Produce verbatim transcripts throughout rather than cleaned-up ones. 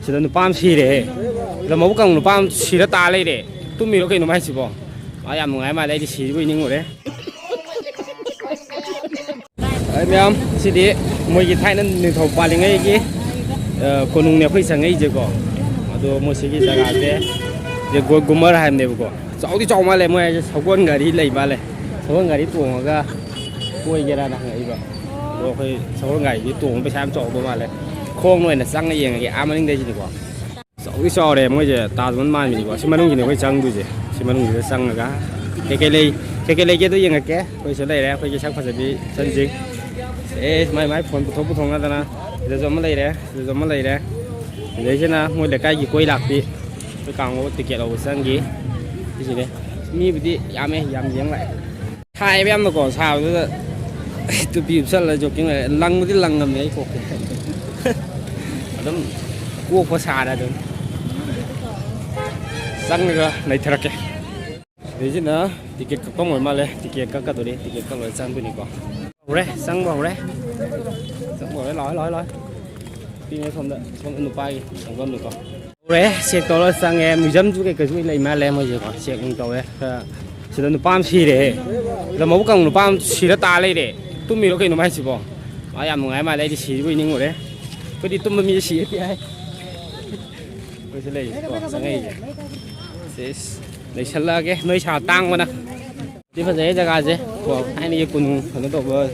ꯁꯤꯗ ꯅꯨꯄꯥ ꯑꯃ ꯁꯤꯔꯦꯍꯦ꯫ ꯁꯤꯗ ꯃꯕꯨꯛ ꯀꯪꯕ ꯅꯨꯄꯥ ꯑꯃ ꯁꯤꯔ ꯇꯥ ꯂꯩꯔꯦ꯫ ꯇꯨꯝꯃꯤꯔꯣ ꯀꯩꯅꯣ ꯃꯥꯏꯁꯤꯕꯣ? ꯃꯥ ꯌꯥꯝ ꯅꯨꯡꯉꯥꯏ ꯃꯥꯜꯂꯦ, ꯑꯩꯗꯤ ꯁꯤꯕꯣꯏ ꯅꯤꯡꯉꯨꯔꯦ꯫ ꯑꯩ ꯃꯌꯥꯝ, ꯁꯤꯗꯤ ꯃꯣꯏꯒꯤ ꯊꯥꯏꯅ ꯅꯤꯡꯊꯧ ꯄꯥꯜꯂꯤꯉꯩꯒꯤ, ꯑ, ꯀꯣꯅꯨꯡꯅꯦ ꯑꯩꯈꯣꯏ ꯆꯪꯉꯛꯏꯁꯦꯀꯣ꯫ ꯑꯗꯣ ꯃꯣꯏ ꯁꯤꯒꯤ ꯖꯒꯥꯁꯦ, ꯁꯦ ꯒꯣ-, ꯒꯨꯃꯔ ꯍꯥꯏꯕꯅꯦꯕꯀꯣ꯫ ꯆꯥꯎꯗꯤ ꯆꯥꯎ ꯃꯥꯜꯂꯦ, ꯃꯣꯏ ꯍꯥꯏꯁꯦ ꯁꯒꯣꯜ ꯒꯥꯔꯤ ꯂꯩ ꯃꯥꯜꯂꯦ꯫ ꯁꯒꯣꯜ ꯒꯥꯔꯤ ꯇꯣꯡꯉꯒ ꯀꯣꯏꯒꯦꯔꯥꯅ ꯍꯪꯉꯛꯏꯕ꯫ ꯑꯗꯣ ꯑꯩꯈꯣꯏ ꯁꯒꯣꯜ ꯒꯥꯔꯤꯗꯤ ꯇꯣꯡꯕ ꯄꯩꯁꯥ ꯌꯥꯝ ꯆꯥꯎꯗꯧ ꯃꯥꯜꯂꯦ꯫ ꯈꯣꯡꯅ ꯑꯣꯏꯅ ꯆꯪꯉ ꯌꯦꯡꯉꯒꯦ, ꯑꯥ ꯃꯅꯤꯡꯗꯩꯁꯤꯗꯤꯀꯣ꯫ ꯆꯥꯎꯗꯤ ꯆꯥꯎꯔꯦ, ꯃꯣꯏꯁꯦ ꯇꯥꯖ ꯃꯍꯜ ꯃꯥꯟꯕꯅꯤꯀꯣ꯫ ꯁꯤ ꯃꯅꯨꯡꯁꯤꯅꯦ ꯑꯩꯈꯣꯏ ꯆꯪꯗꯣꯏꯁꯦ꯫ ꯁꯤ ꯃꯅꯨꯡꯁꯤꯗ ꯆꯪꯉꯒ ꯀꯩꯀꯩ ꯂꯩ, ꯀꯩꯀꯩ ꯂꯩꯒꯦꯗꯣ ꯌꯦꯡꯉꯛꯀꯦ꯫ ꯑꯩꯈꯣꯏ ꯁꯤꯗ ꯂꯩꯔꯦ, ꯑꯩꯈꯣꯏꯒꯤ ꯁꯛ ꯐꯖꯕꯤ ꯁꯟꯁꯤꯡ꯫ ꯑꯦ, ꯃꯥꯏ ꯃꯥꯏ ꯐꯣꯟ ꯄꯨꯊꯣꯛ ꯄꯨꯊꯣꯛꯅꯗꯅ꯫ ꯁꯤꯗꯁꯨ ꯑꯃ ꯂꯩꯔꯦ, ꯁꯤꯗꯁꯨ ꯑꯃ ꯂꯩꯔꯦ꯫ ꯁꯤꯗꯩꯁꯤꯅ ꯃꯣꯏ ꯂꯩꯀꯥꯏꯒꯤ ꯀꯣꯏ ꯂꯥꯛꯄꯤ꯫ ꯑꯩꯈꯣꯏ ꯀꯥꯡꯕꯨ ꯇꯤꯀꯦꯠ ꯂꯧꯕ ꯆꯪꯈꯤ꯫ ꯁꯤꯁꯤꯅꯦ꯫ ꯃꯤꯕꯨꯗꯤ ꯌꯥꯝꯃꯦ, ꯌꯥꯝ ꯌꯦꯡ ꯂꯥꯛꯑꯦ꯫ ꯁꯥꯏꯌꯦꯕ ꯌꯥꯝꯅꯀꯣ, ꯁꯥꯕꯗꯨꯗ ꯇꯨꯄꯤ ꯎꯞꯁꯜꯂ ꯖꯣꯀꯤꯡ ꯂꯩꯔꯦ꯫ ꯂꯪꯕꯨꯗꯤ ꯂꯪꯉꯝꯅꯦ ꯑꯩ ꯀꯣꯛꯁꯦ꯫ ꯑꯗꯨꯝ ꯀꯣꯛꯄ ꯁꯥꯔꯦ ꯑꯗꯨꯝ꯫ ꯆꯪꯉꯒ ꯂꯩꯊꯔꯛꯀꯦ꯫ ꯁꯤꯗꯩꯁꯤꯅ ꯇꯤꯀꯦꯠ ꯀꯛꯐꯝ ꯑꯣꯏꯔ ꯃꯥꯜꯂꯦ꯫ ꯇꯤꯀꯦꯠ ꯀꯛꯀꯗꯣꯔꯤ꯫ ꯇꯤꯀꯦꯠ ꯀꯛ ꯂꯣꯏꯔ ꯆꯪꯗꯣꯏꯅꯤꯀꯣ꯫ ꯍꯧꯔꯦ, ꯆꯪꯕ ꯍꯧꯔꯦ꯫ ꯆꯪꯕ ꯍꯧꯔꯦ꯫ ꯂꯥꯛꯑꯣ, ꯂꯥꯛꯑꯣ, ꯂꯥꯛꯑꯣ꯫ ꯅꯨꯄꯤꯅꯦ ꯁꯣꯝꯗ, ꯁꯣꯝꯗ ꯅꯨꯄꯥꯒꯤ ꯆꯪꯐꯝꯅꯤꯀꯣ꯫ ꯍꯧꯔꯦ, ꯆꯦꯛ ꯇꯧꯔ ꯆꯪꯉꯦ꯫ ꯃ꯭ꯌꯨꯖꯝꯁꯨ ꯀꯩꯀꯩꯁꯨ ꯂꯩ ꯃꯥꯜꯂꯦ ꯃꯣꯏꯁꯦꯀꯣ꯫ ꯆꯦꯛ ꯅꯨꯡ ꯇꯧꯋꯦ꯫ ꯈꯔ ꯁꯤꯗ ꯅꯨꯄꯥ ꯑꯃ ꯁꯤꯔꯦꯍꯦ꯫ ꯁꯤꯗ ꯃꯕꯨꯛ ꯀꯪꯕ ꯅꯨꯄꯥ ꯑꯃ ꯁꯤꯔ ꯇꯥ ꯂꯩꯔꯦ꯫ ꯇꯨꯝꯃꯤꯔꯣ ꯀꯩꯅꯣ ꯃꯥꯏꯁꯤꯕꯣ? ꯃꯥ ꯌꯥꯝ ꯅꯨꯡꯉꯥꯏ ꯃꯥꯜꯂꯦ꯫ ꯑꯩꯗꯤ ꯁꯤꯕꯣꯏ ꯅꯤꯡꯉꯨꯔꯦ꯫ ꯑꯩꯈꯣꯏꯗꯤ ꯇꯨꯝꯕ ꯃꯤꯁꯦ ꯁꯤꯔꯦ ꯍꯥꯏ꯫ ꯑꯩꯈꯣꯏꯁꯨ ꯂꯩꯔꯤꯁꯦꯀꯣ, ꯆꯪꯉꯛꯏꯁꯦ꯫ ꯁꯤꯁ, ꯂꯩꯁꯜꯂꯛꯑꯒꯦ ꯅꯣꯏ ꯁꯥ ꯇꯥꯡꯕꯅ꯫ ꯁꯤ ꯐꯖꯩ ꯖꯒꯥꯁꯦ ꯀꯣ, ꯊꯥꯏꯅꯒꯤ ꯀꯣꯅꯨꯡ ꯀꯩꯅꯣ ꯇꯧꯕ,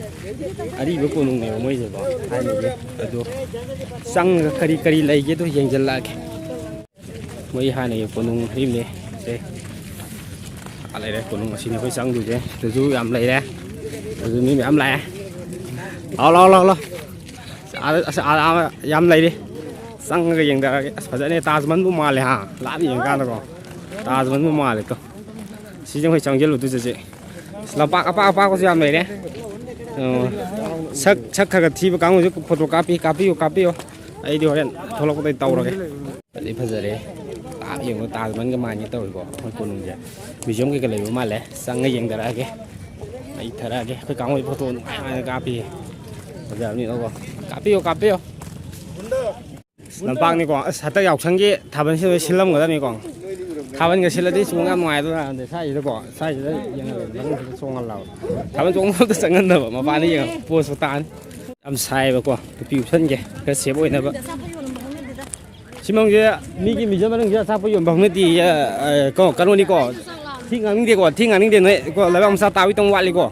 ꯑꯔꯤꯕ ꯀꯣꯅꯨꯡꯅꯦꯕ ꯃꯣꯏꯁꯦꯀꯣ, ꯊꯥꯏꯅꯒꯤ꯫ ꯑꯗꯣ ꯆꯪꯉꯒ ꯀꯔꯤ ꯀꯔꯤ ꯂꯩꯒꯦꯗꯣ ꯌꯦꯡꯁꯤꯜꯂꯛꯑꯒꯦ꯫ ꯃꯣꯏ ꯍꯥꯟꯅꯒꯤ ꯀꯣꯅꯨꯡ ꯑꯔꯤꯕꯅꯦ ꯁꯦ꯫ ꯑꯥ ꯂꯩꯔꯦ ꯀꯣꯅꯨꯡ ꯑꯁꯤꯅꯤ ꯑꯩꯈꯣꯏ ꯆꯪꯗꯣꯏꯁꯦ꯫ ꯁꯤꯗꯁꯨ ꯌꯥꯝ ꯂꯩꯔꯦ꯫ ꯑꯗꯨ ꯃꯤ ꯃꯌꯥꯝ ꯂꯥꯛꯑꯦ꯫ ꯂꯥꯛꯑꯣ, ꯂꯥꯛꯑꯣ, ꯂꯥꯛꯑꯣ, ꯂꯥꯛꯑꯣ꯫ ꯑꯁ, ꯑꯥꯗ, ꯑꯁ, ꯑꯥꯗ, ꯑꯥꯗ ꯌꯥꯝ ꯂꯩꯔꯤ꯫ ꯆꯪꯉꯒ ꯌꯦꯡꯊꯔꯒꯦ꯫ ꯑꯁ, ꯐꯖꯅ ꯇꯥꯖ ꯃꯍꯜꯕꯨ ꯃꯥꯜꯂꯦ ꯍꯥ꯫ ꯂꯥꯞꯅ ꯌꯦꯡꯀꯥꯟꯗꯀꯣ꯫ ꯇꯥꯖ ꯃꯍꯜꯕꯨ ꯃꯥꯜꯂꯦ ꯇꯣ꯫ ꯁꯤꯁꯦ ꯑꯩꯈꯣꯏ ꯆꯪꯁꯤꯜꯂꯨꯗꯣꯏꯁꯦ ꯁꯤ꯫ ꯑꯁ, ꯂꯝꯄꯥꯛ ꯑꯄꯥꯛ ꯑꯄꯥꯛꯄꯁꯨ ꯌꯥꯝ ꯂꯩꯔꯦ꯫ ꯑꯣ, ꯁꯛ, ꯁꯛ ꯈꯔ ꯈꯔ ꯊꯤꯕ ꯀꯥꯡꯕꯨꯁꯨ ꯐꯣꯇꯣ ꯀꯥꯞꯄꯤ, ꯀꯥꯞꯄꯤꯌꯨ, ꯀꯥꯞꯄꯤꯌꯨ꯫ ꯑꯩꯗꯤ ꯍꯣꯔꯦꯟ ꯊꯣꯛꯂꯛꯄꯗ ꯇꯧꯔꯒꯦ꯫ ꯐꯗꯤ ꯐꯖꯔꯦ꯫ ꯂꯥꯞꯅ ꯌꯦꯡꯕ ꯇꯥꯖ ꯃꯍꯜꯒ ꯃꯥꯟꯒꯦ ꯇꯧꯋꯤꯀꯣ ꯑꯩꯈꯣꯏ ꯀꯣꯅꯨꯡꯁꯦ꯫ ꯃ꯭ꯌꯨꯖꯤꯌꯝ ꯀꯩꯀꯩ ꯂꯩꯕ ꯃꯥꯜꯂꯦ꯫ ꯆꯪꯉ ꯌꯦꯡꯊꯔꯛꯑꯒꯦ꯫ ꯂꯩꯊꯔꯛꯑꯒꯦ꯫ ꯑꯩꯈꯣꯏ ꯀꯥꯡꯕꯨ ꯐꯣꯇꯣ ꯅꯨꯡꯉꯥꯏ ꯅꯨꯡꯉꯥꯏꯅ ꯀꯥꯞꯄꯤꯌꯦ꯫ ꯐꯖꯕꯅꯤꯅꯀꯣ꯫ ꯀꯥꯞꯄꯤꯌꯣ, ꯀꯥꯞꯄꯤꯌꯣ꯫ ꯂꯝꯄꯥꯛꯅꯤꯀꯣ꯫ ꯑꯁ, ꯍꯟꯗꯛ ꯌꯥꯎꯁꯪꯒꯤ ꯊꯥꯕꯜꯁꯤ ꯂꯣꯏ ꯁꯤꯜꯂꯝꯒꯗꯕꯅꯤꯀꯣ꯫ ꯊꯥꯕꯜꯒ ꯁꯤꯜꯂꯗꯤ ꯆꯣꯡ ꯌꯥꯝ ꯅꯨꯡꯉꯥꯏꯗꯣꯏꯅꯤ꯫ ꯁ꯭ꯋꯥꯏꯁꯤꯗꯀꯣ, ꯁ꯭ꯋꯥꯏꯁꯤꯗ ꯌꯦꯡꯍꯜꯂꯦ, ꯃꯅꯨꯡꯁꯤꯗ ꯆꯣꯡꯍꯜꯂꯕ꯫ ꯊꯥꯕꯜ ꯆꯣꯡꯕ ꯑꯝꯇ ꯆꯪꯍꯟꯗꯕ, ꯃꯄꯥꯟꯗ ꯌꯦꯡꯉ ꯄꯣꯁꯄꯨ ꯇꯥꯅꯤ꯫ ꯌꯥꯝ ꯁꯥꯏꯌꯦꯕꯀꯣ, ꯇꯨꯄꯤ ꯎꯞꯁꯟꯒꯦ, ꯈꯔ ꯁꯦꯞ ꯑꯣꯏꯅꯕ꯫ ꯁꯤ ꯃꯅꯨꯡꯁꯦ, ꯃꯤꯒꯤ ꯃ꯭ꯌꯨꯖꯤꯌꯝ ꯃꯅꯨꯡꯁꯤꯗ ꯑꯆꯥꯄꯣꯠ ꯌꯣꯟꯕ ꯍꯧꯅꯗꯦꯌꯦ꯫ ꯑ, ꯀꯣ, ꯀꯩꯅꯣꯅꯤꯀꯣ꯫ ꯊꯤ ꯉꯥꯡꯅꯤꯡꯗꯦꯀꯣ, ꯊꯤ ꯉꯥꯡꯅꯤꯡꯗꯦ ꯅꯣꯏ ꯀꯣ, ꯂꯩꯕꯥꯛ ꯃꯆꯥ ꯇꯥꯕꯩ ꯇꯧ ꯋꯥꯠꯂꯤꯀꯣ꯫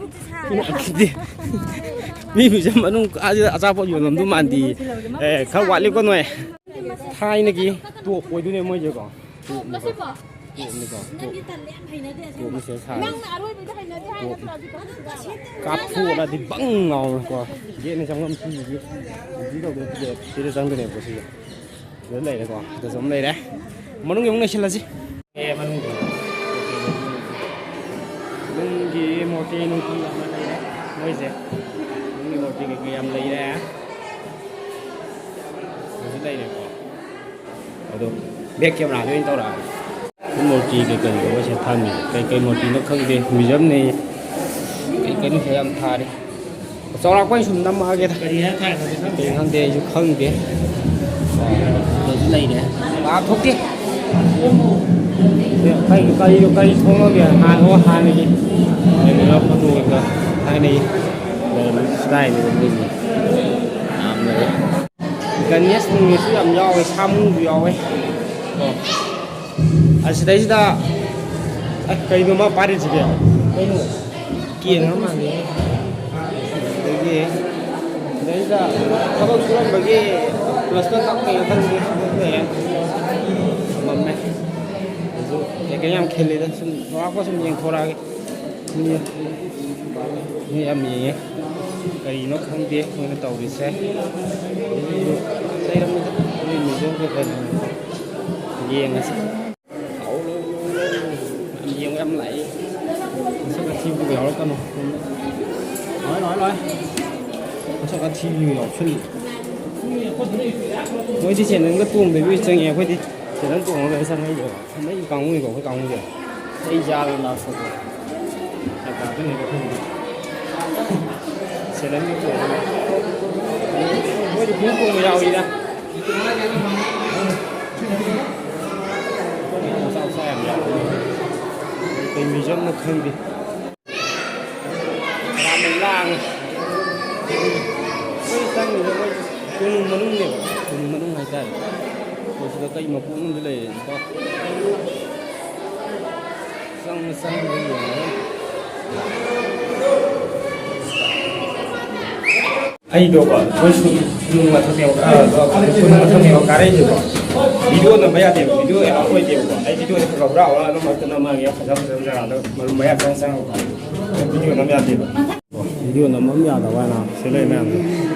ꯃꯤ ꯃ꯭ꯌꯨꯖꯤꯌꯝ ꯃꯅꯨꯡ ꯑꯁꯤꯗ ꯑꯆꯥꯄꯣꯠ ꯌꯣꯟꯐꯝꯗꯨ ꯃꯥꯟꯗꯦ꯫ ꯑꯦ, ꯈꯔ ꯋꯥꯠꯂꯤꯀꯣ ꯅꯣꯏ꯫ ꯊꯥꯏꯅꯒꯤ ꯇꯣꯞ ꯑꯣꯏꯗꯣꯏꯅꯦ ꯃꯣꯏꯁꯦꯀꯣ꯫ ꯇꯣꯞꯅꯤꯀꯣ꯫ ꯇꯣꯞꯅꯤꯀꯣ꯫ ꯇꯣꯞ꯫ ꯇꯣꯞꯅ ꯁꯤꯗ ꯁꯥꯔꯦ꯫ ꯇꯣꯞ꯫ ꯀꯥꯞꯊꯣꯛꯑꯗꯤ ꯕꯪ ꯂꯥꯎꯔꯀꯣ꯫ ꯒꯦꯠꯅ ꯆꯪꯐꯝ ꯊꯤꯕꯒꯤ꯫ ꯑꯦꯟꯇ꯭ꯔꯤ ꯇꯧꯗꯣꯏ ꯒꯦꯠ ꯁꯤꯗ ꯆꯪꯗꯣꯏꯅꯦꯕꯀꯣ ꯁꯤꯁꯦ꯫ ꯁꯤꯗ ꯂꯩꯔꯦꯀꯣ꯫ ꯁꯤꯗꯁꯨ ꯑꯃ ꯂꯩꯔꯦ꯫ ꯃꯅꯨꯡꯒꯤ ꯑꯃꯨꯛ ꯂꯩꯁꯤꯜꯂꯁꯤ꯫ ꯑꯦ, ꯃꯅꯨꯡꯗ꯫ ꯅꯨꯡꯒꯤ ꯃꯨꯔꯇꯤ ꯅꯨꯡꯇꯤ ꯌꯥꯝꯅ ꯂꯩꯔꯦ ꯃꯣꯏꯁꯦ꯫ ꯅꯨꯡꯒꯤ ꯃꯨꯔꯇꯤ ꯀꯩꯀꯩ ꯌꯥꯝ ꯂꯩꯔꯦ꯫ ꯑꯗꯨꯁꯨ ꯂꯩꯔꯦꯀꯣ꯫ ꯑꯗꯣ back cameraꯗ ꯑꯣꯏꯅ ꯇꯧꯔꯛꯑꯒꯦ꯫ ꯃꯨꯔꯇꯤ ꯀꯩꯀꯩ ꯂꯣꯏꯁꯦ ꯊꯝꯃꯤ꯫ ꯀꯩꯀꯩ ꯃꯨꯔꯇꯤꯅꯣ ꯈꯪꯗꯦ, ꯃ꯭ꯌꯨꯖꯤꯌꯝꯅꯦ꯫ ꯀꯩ ꯀꯩꯅꯣꯁꯦ ꯌꯥꯝ ꯊꯥꯔꯤ꯫ ꯆꯥꯎꯔꯥꯛꯄ ꯑꯩ ꯁꯨꯝ ꯅꯝꯃꯛꯑꯒꯦꯗ꯫ ꯀꯔꯤ ꯍꯥꯏꯅ ꯊꯥꯏꯅꯣ ꯈꯪꯗꯦ꯫ ꯀꯔꯤ ꯈꯪꯗꯦ, ꯑꯩꯁꯨ ꯈꯪꯗꯦ꯫ ꯁꯤꯗꯁꯨ ꯂꯩꯔꯦ꯫ ꯄꯥꯛ ꯊꯣꯛꯇꯦ꯫ ꯀꯔꯤ, ꯀꯔꯤ, ꯀꯔꯤ ꯊꯣꯛꯂꯛꯑꯒꯦ? ꯍꯥꯟꯅ ꯍꯥꯟꯅꯒꯤ ꯀꯩꯅꯣ ꯐꯣꯇꯣ ꯀꯩꯀꯥ ꯊꯥꯏꯅꯒꯤ ꯂꯩꯔꯝꯕ ꯏꯁꯇꯥꯏꯜꯅꯦꯕ ꯃꯣꯏꯁꯦ꯫ ꯌꯥꯝ ꯂꯩꯔꯦ꯫ ꯒꯅꯦꯁ ꯅꯨꯡꯅꯦꯁꯁꯨ ꯌꯥꯝ ꯌꯥꯎꯋꯦ, ꯁꯥꯃꯨꯁꯨ ꯌꯥꯎꯋꯦ꯫ ꯀꯣ꯫ ꯑꯁꯤꯗꯩꯁꯤꯗ, ꯑ, ꯀꯩꯅꯣ ꯃꯥ ꯄꯥꯏꯔꯤꯁꯤꯗꯤ? ꯀꯩꯅꯣ? ꯀꯦꯟꯈ꯭ꯔ ꯃꯥꯜꯂꯦ꯫ ꯑꯗꯒꯤ ꯁꯤꯗꯩꯁꯤꯗ ꯊꯕꯛ ꯁꯨꯔꯝꯕꯒꯤ ꯄ꯭ꯂꯁꯇ ꯀꯛꯄꯩꯔ ꯈꯪꯗꯦ, ꯁꯨꯝ ꯂꯩꯔꯦ꯫ ꯃꯝꯃꯦ꯫ ꯑꯗꯨ ꯀꯩꯀꯩ ꯌꯥꯝ ꯈꯤꯜꯂꯤꯗ, ꯁꯨꯝ ꯆꯥꯎꯔꯥꯛꯄ ꯁꯨꯝ ꯌꯦꯡꯊꯣꯔꯛꯑꯒꯦ꯫ ꯃꯤ, ꯃꯤ ꯌꯥꯝ ꯌꯦꯡꯉꯦ꯫ ꯀꯔꯤꯅꯣ ꯈꯪꯗꯦ ꯃꯣꯏꯅ ꯇꯧꯔꯤꯁꯦ꯫ ꯑꯗꯨꯁꯨ ꯂꯩꯔꯝꯃꯤꯗ, ꯃꯣꯏ ꯃ꯭ꯌꯨꯖꯤꯌꯝ ꯀꯩꯀꯩ ꯌꯦꯡꯉꯁꯤ꯫ ꯌꯥꯝ ꯌꯦꯡꯕ ꯌꯥꯝ ꯂꯥꯛꯏ꯫ ꯃꯁꯛ ꯑꯊꯤꯕꯗꯨꯒ ꯌꯥꯎꯔꯛꯀꯅꯨ꯫ ꯂꯣꯏ, ꯂꯣꯏ, ꯂꯣꯏ꯫ ꯃꯁꯛ ꯑꯊꯤꯕꯗꯨꯒ ꯌꯥꯎꯁꯜꯂꯤ꯫ ꯃꯣꯏꯗꯤ ꯁꯦꯟꯗꯜꯒ ꯇꯣꯡꯗꯕꯤ ꯆꯪꯉꯦ, ꯑꯩꯈꯣꯏꯗꯤ ꯁꯦꯟꯗꯜ ꯇꯣꯡꯉꯒ ꯆꯪꯉꯛꯏꯁꯦ꯫ ꯅꯣꯏ ꯀꯥꯡꯕꯨꯅꯤꯀꯣ, ꯑꯩꯈꯣꯏ ꯀꯥꯡꯕꯨꯁꯦ꯫ ꯑꯩ ꯌꯥꯗꯅ ꯂꯥꯛꯄꯗꯣ꯫ ꯖꯒꯥꯗꯨꯅꯦꯕ ꯑꯩꯈꯣꯏꯒꯤꯗꯤ꯫ ꯁꯦꯟꯗꯜꯒ ꯇꯣꯡꯉꯒ꯫ ꯃꯣꯏꯗꯤ ꯈꯣꯡꯎꯞ ꯇꯣꯡꯕ ꯌꯥꯎꯏꯗ꯫ ꯃꯆꯥ ꯃꯆꯥ ꯌꯥꯝ ꯌꯥꯎꯕꯅꯦ꯫ ꯀꯩ ꯃ꯭ꯌꯨꯖꯤꯌꯝꯅꯣ ꯈꯪꯗꯦ꯫ ꯌꯥꯝꯅ ꯂꯥꯡꯉꯦ꯫ ꯑꯩꯈꯣꯏ ꯆꯪꯉꯤꯁꯦ ꯑꯩꯈꯣꯏ ꯀꯣꯅꯨꯡ ꯃꯅꯨꯡꯅꯦꯕ꯫ ꯀꯣꯅꯨꯡ ꯃꯅꯨꯡ ꯍꯥꯏꯇꯥꯔꯦ꯫ ꯑꯩꯈꯣꯏ ꯁꯤꯗ ꯀꯩ ꯃꯀꯣꯛ ꯑꯃꯁꯨ ꯂꯩꯔꯦ꯫ ꯆꯪꯉ ꯆꯪꯉꯒ ꯌꯦꯡꯉꯒ꯫ ꯑꯩꯗꯣꯀꯣ, ꯃꯣꯏ ꯁꯨꯝ ꯀꯨꯟ ꯃꯊꯛꯅꯦꯕ, ꯑ, ꯀꯨꯟ ꯃꯊꯛꯅꯦꯕ ꯀꯥꯔꯛꯏꯁꯦꯀꯣ꯫ ꯚꯤꯗꯤꯑꯣ ꯅꯝꯕ ꯌꯥꯗꯦꯕ, ꯚꯤꯗꯤꯑꯣ ꯑꯦꯂꯥꯎ ꯑꯣꯏꯗꯦꯕꯀꯣ꯫ ꯑꯩ ꯚꯤꯗꯤꯑꯣꯁꯦ ꯈꯔ ꯈꯔ ꯍꯨꯔꯥꯜ ꯍꯨꯔꯥꯜꯂꯒ ꯃꯔꯛ ꯃꯔꯛꯇ ꯅꯝꯃꯛꯑꯒꯦ, ꯐꯖ ꯐꯖꯕ ꯖꯒꯥꯗ ꯃꯔꯨꯝ ꯃꯌꯥ ꯆꯪ ꯆꯪꯉꯒ ꯚꯤꯗꯤꯑꯣ ꯅꯝ ꯌꯥꯗꯦꯕ꯫ ꯚꯤꯗꯤꯑꯣ ꯅꯝꯕ ꯑꯃ ꯌꯥꯗꯕ ꯍꯥꯏꯅ ꯁꯤ ꯂꯩ ꯃꯌꯥꯝꯁꯦ꯫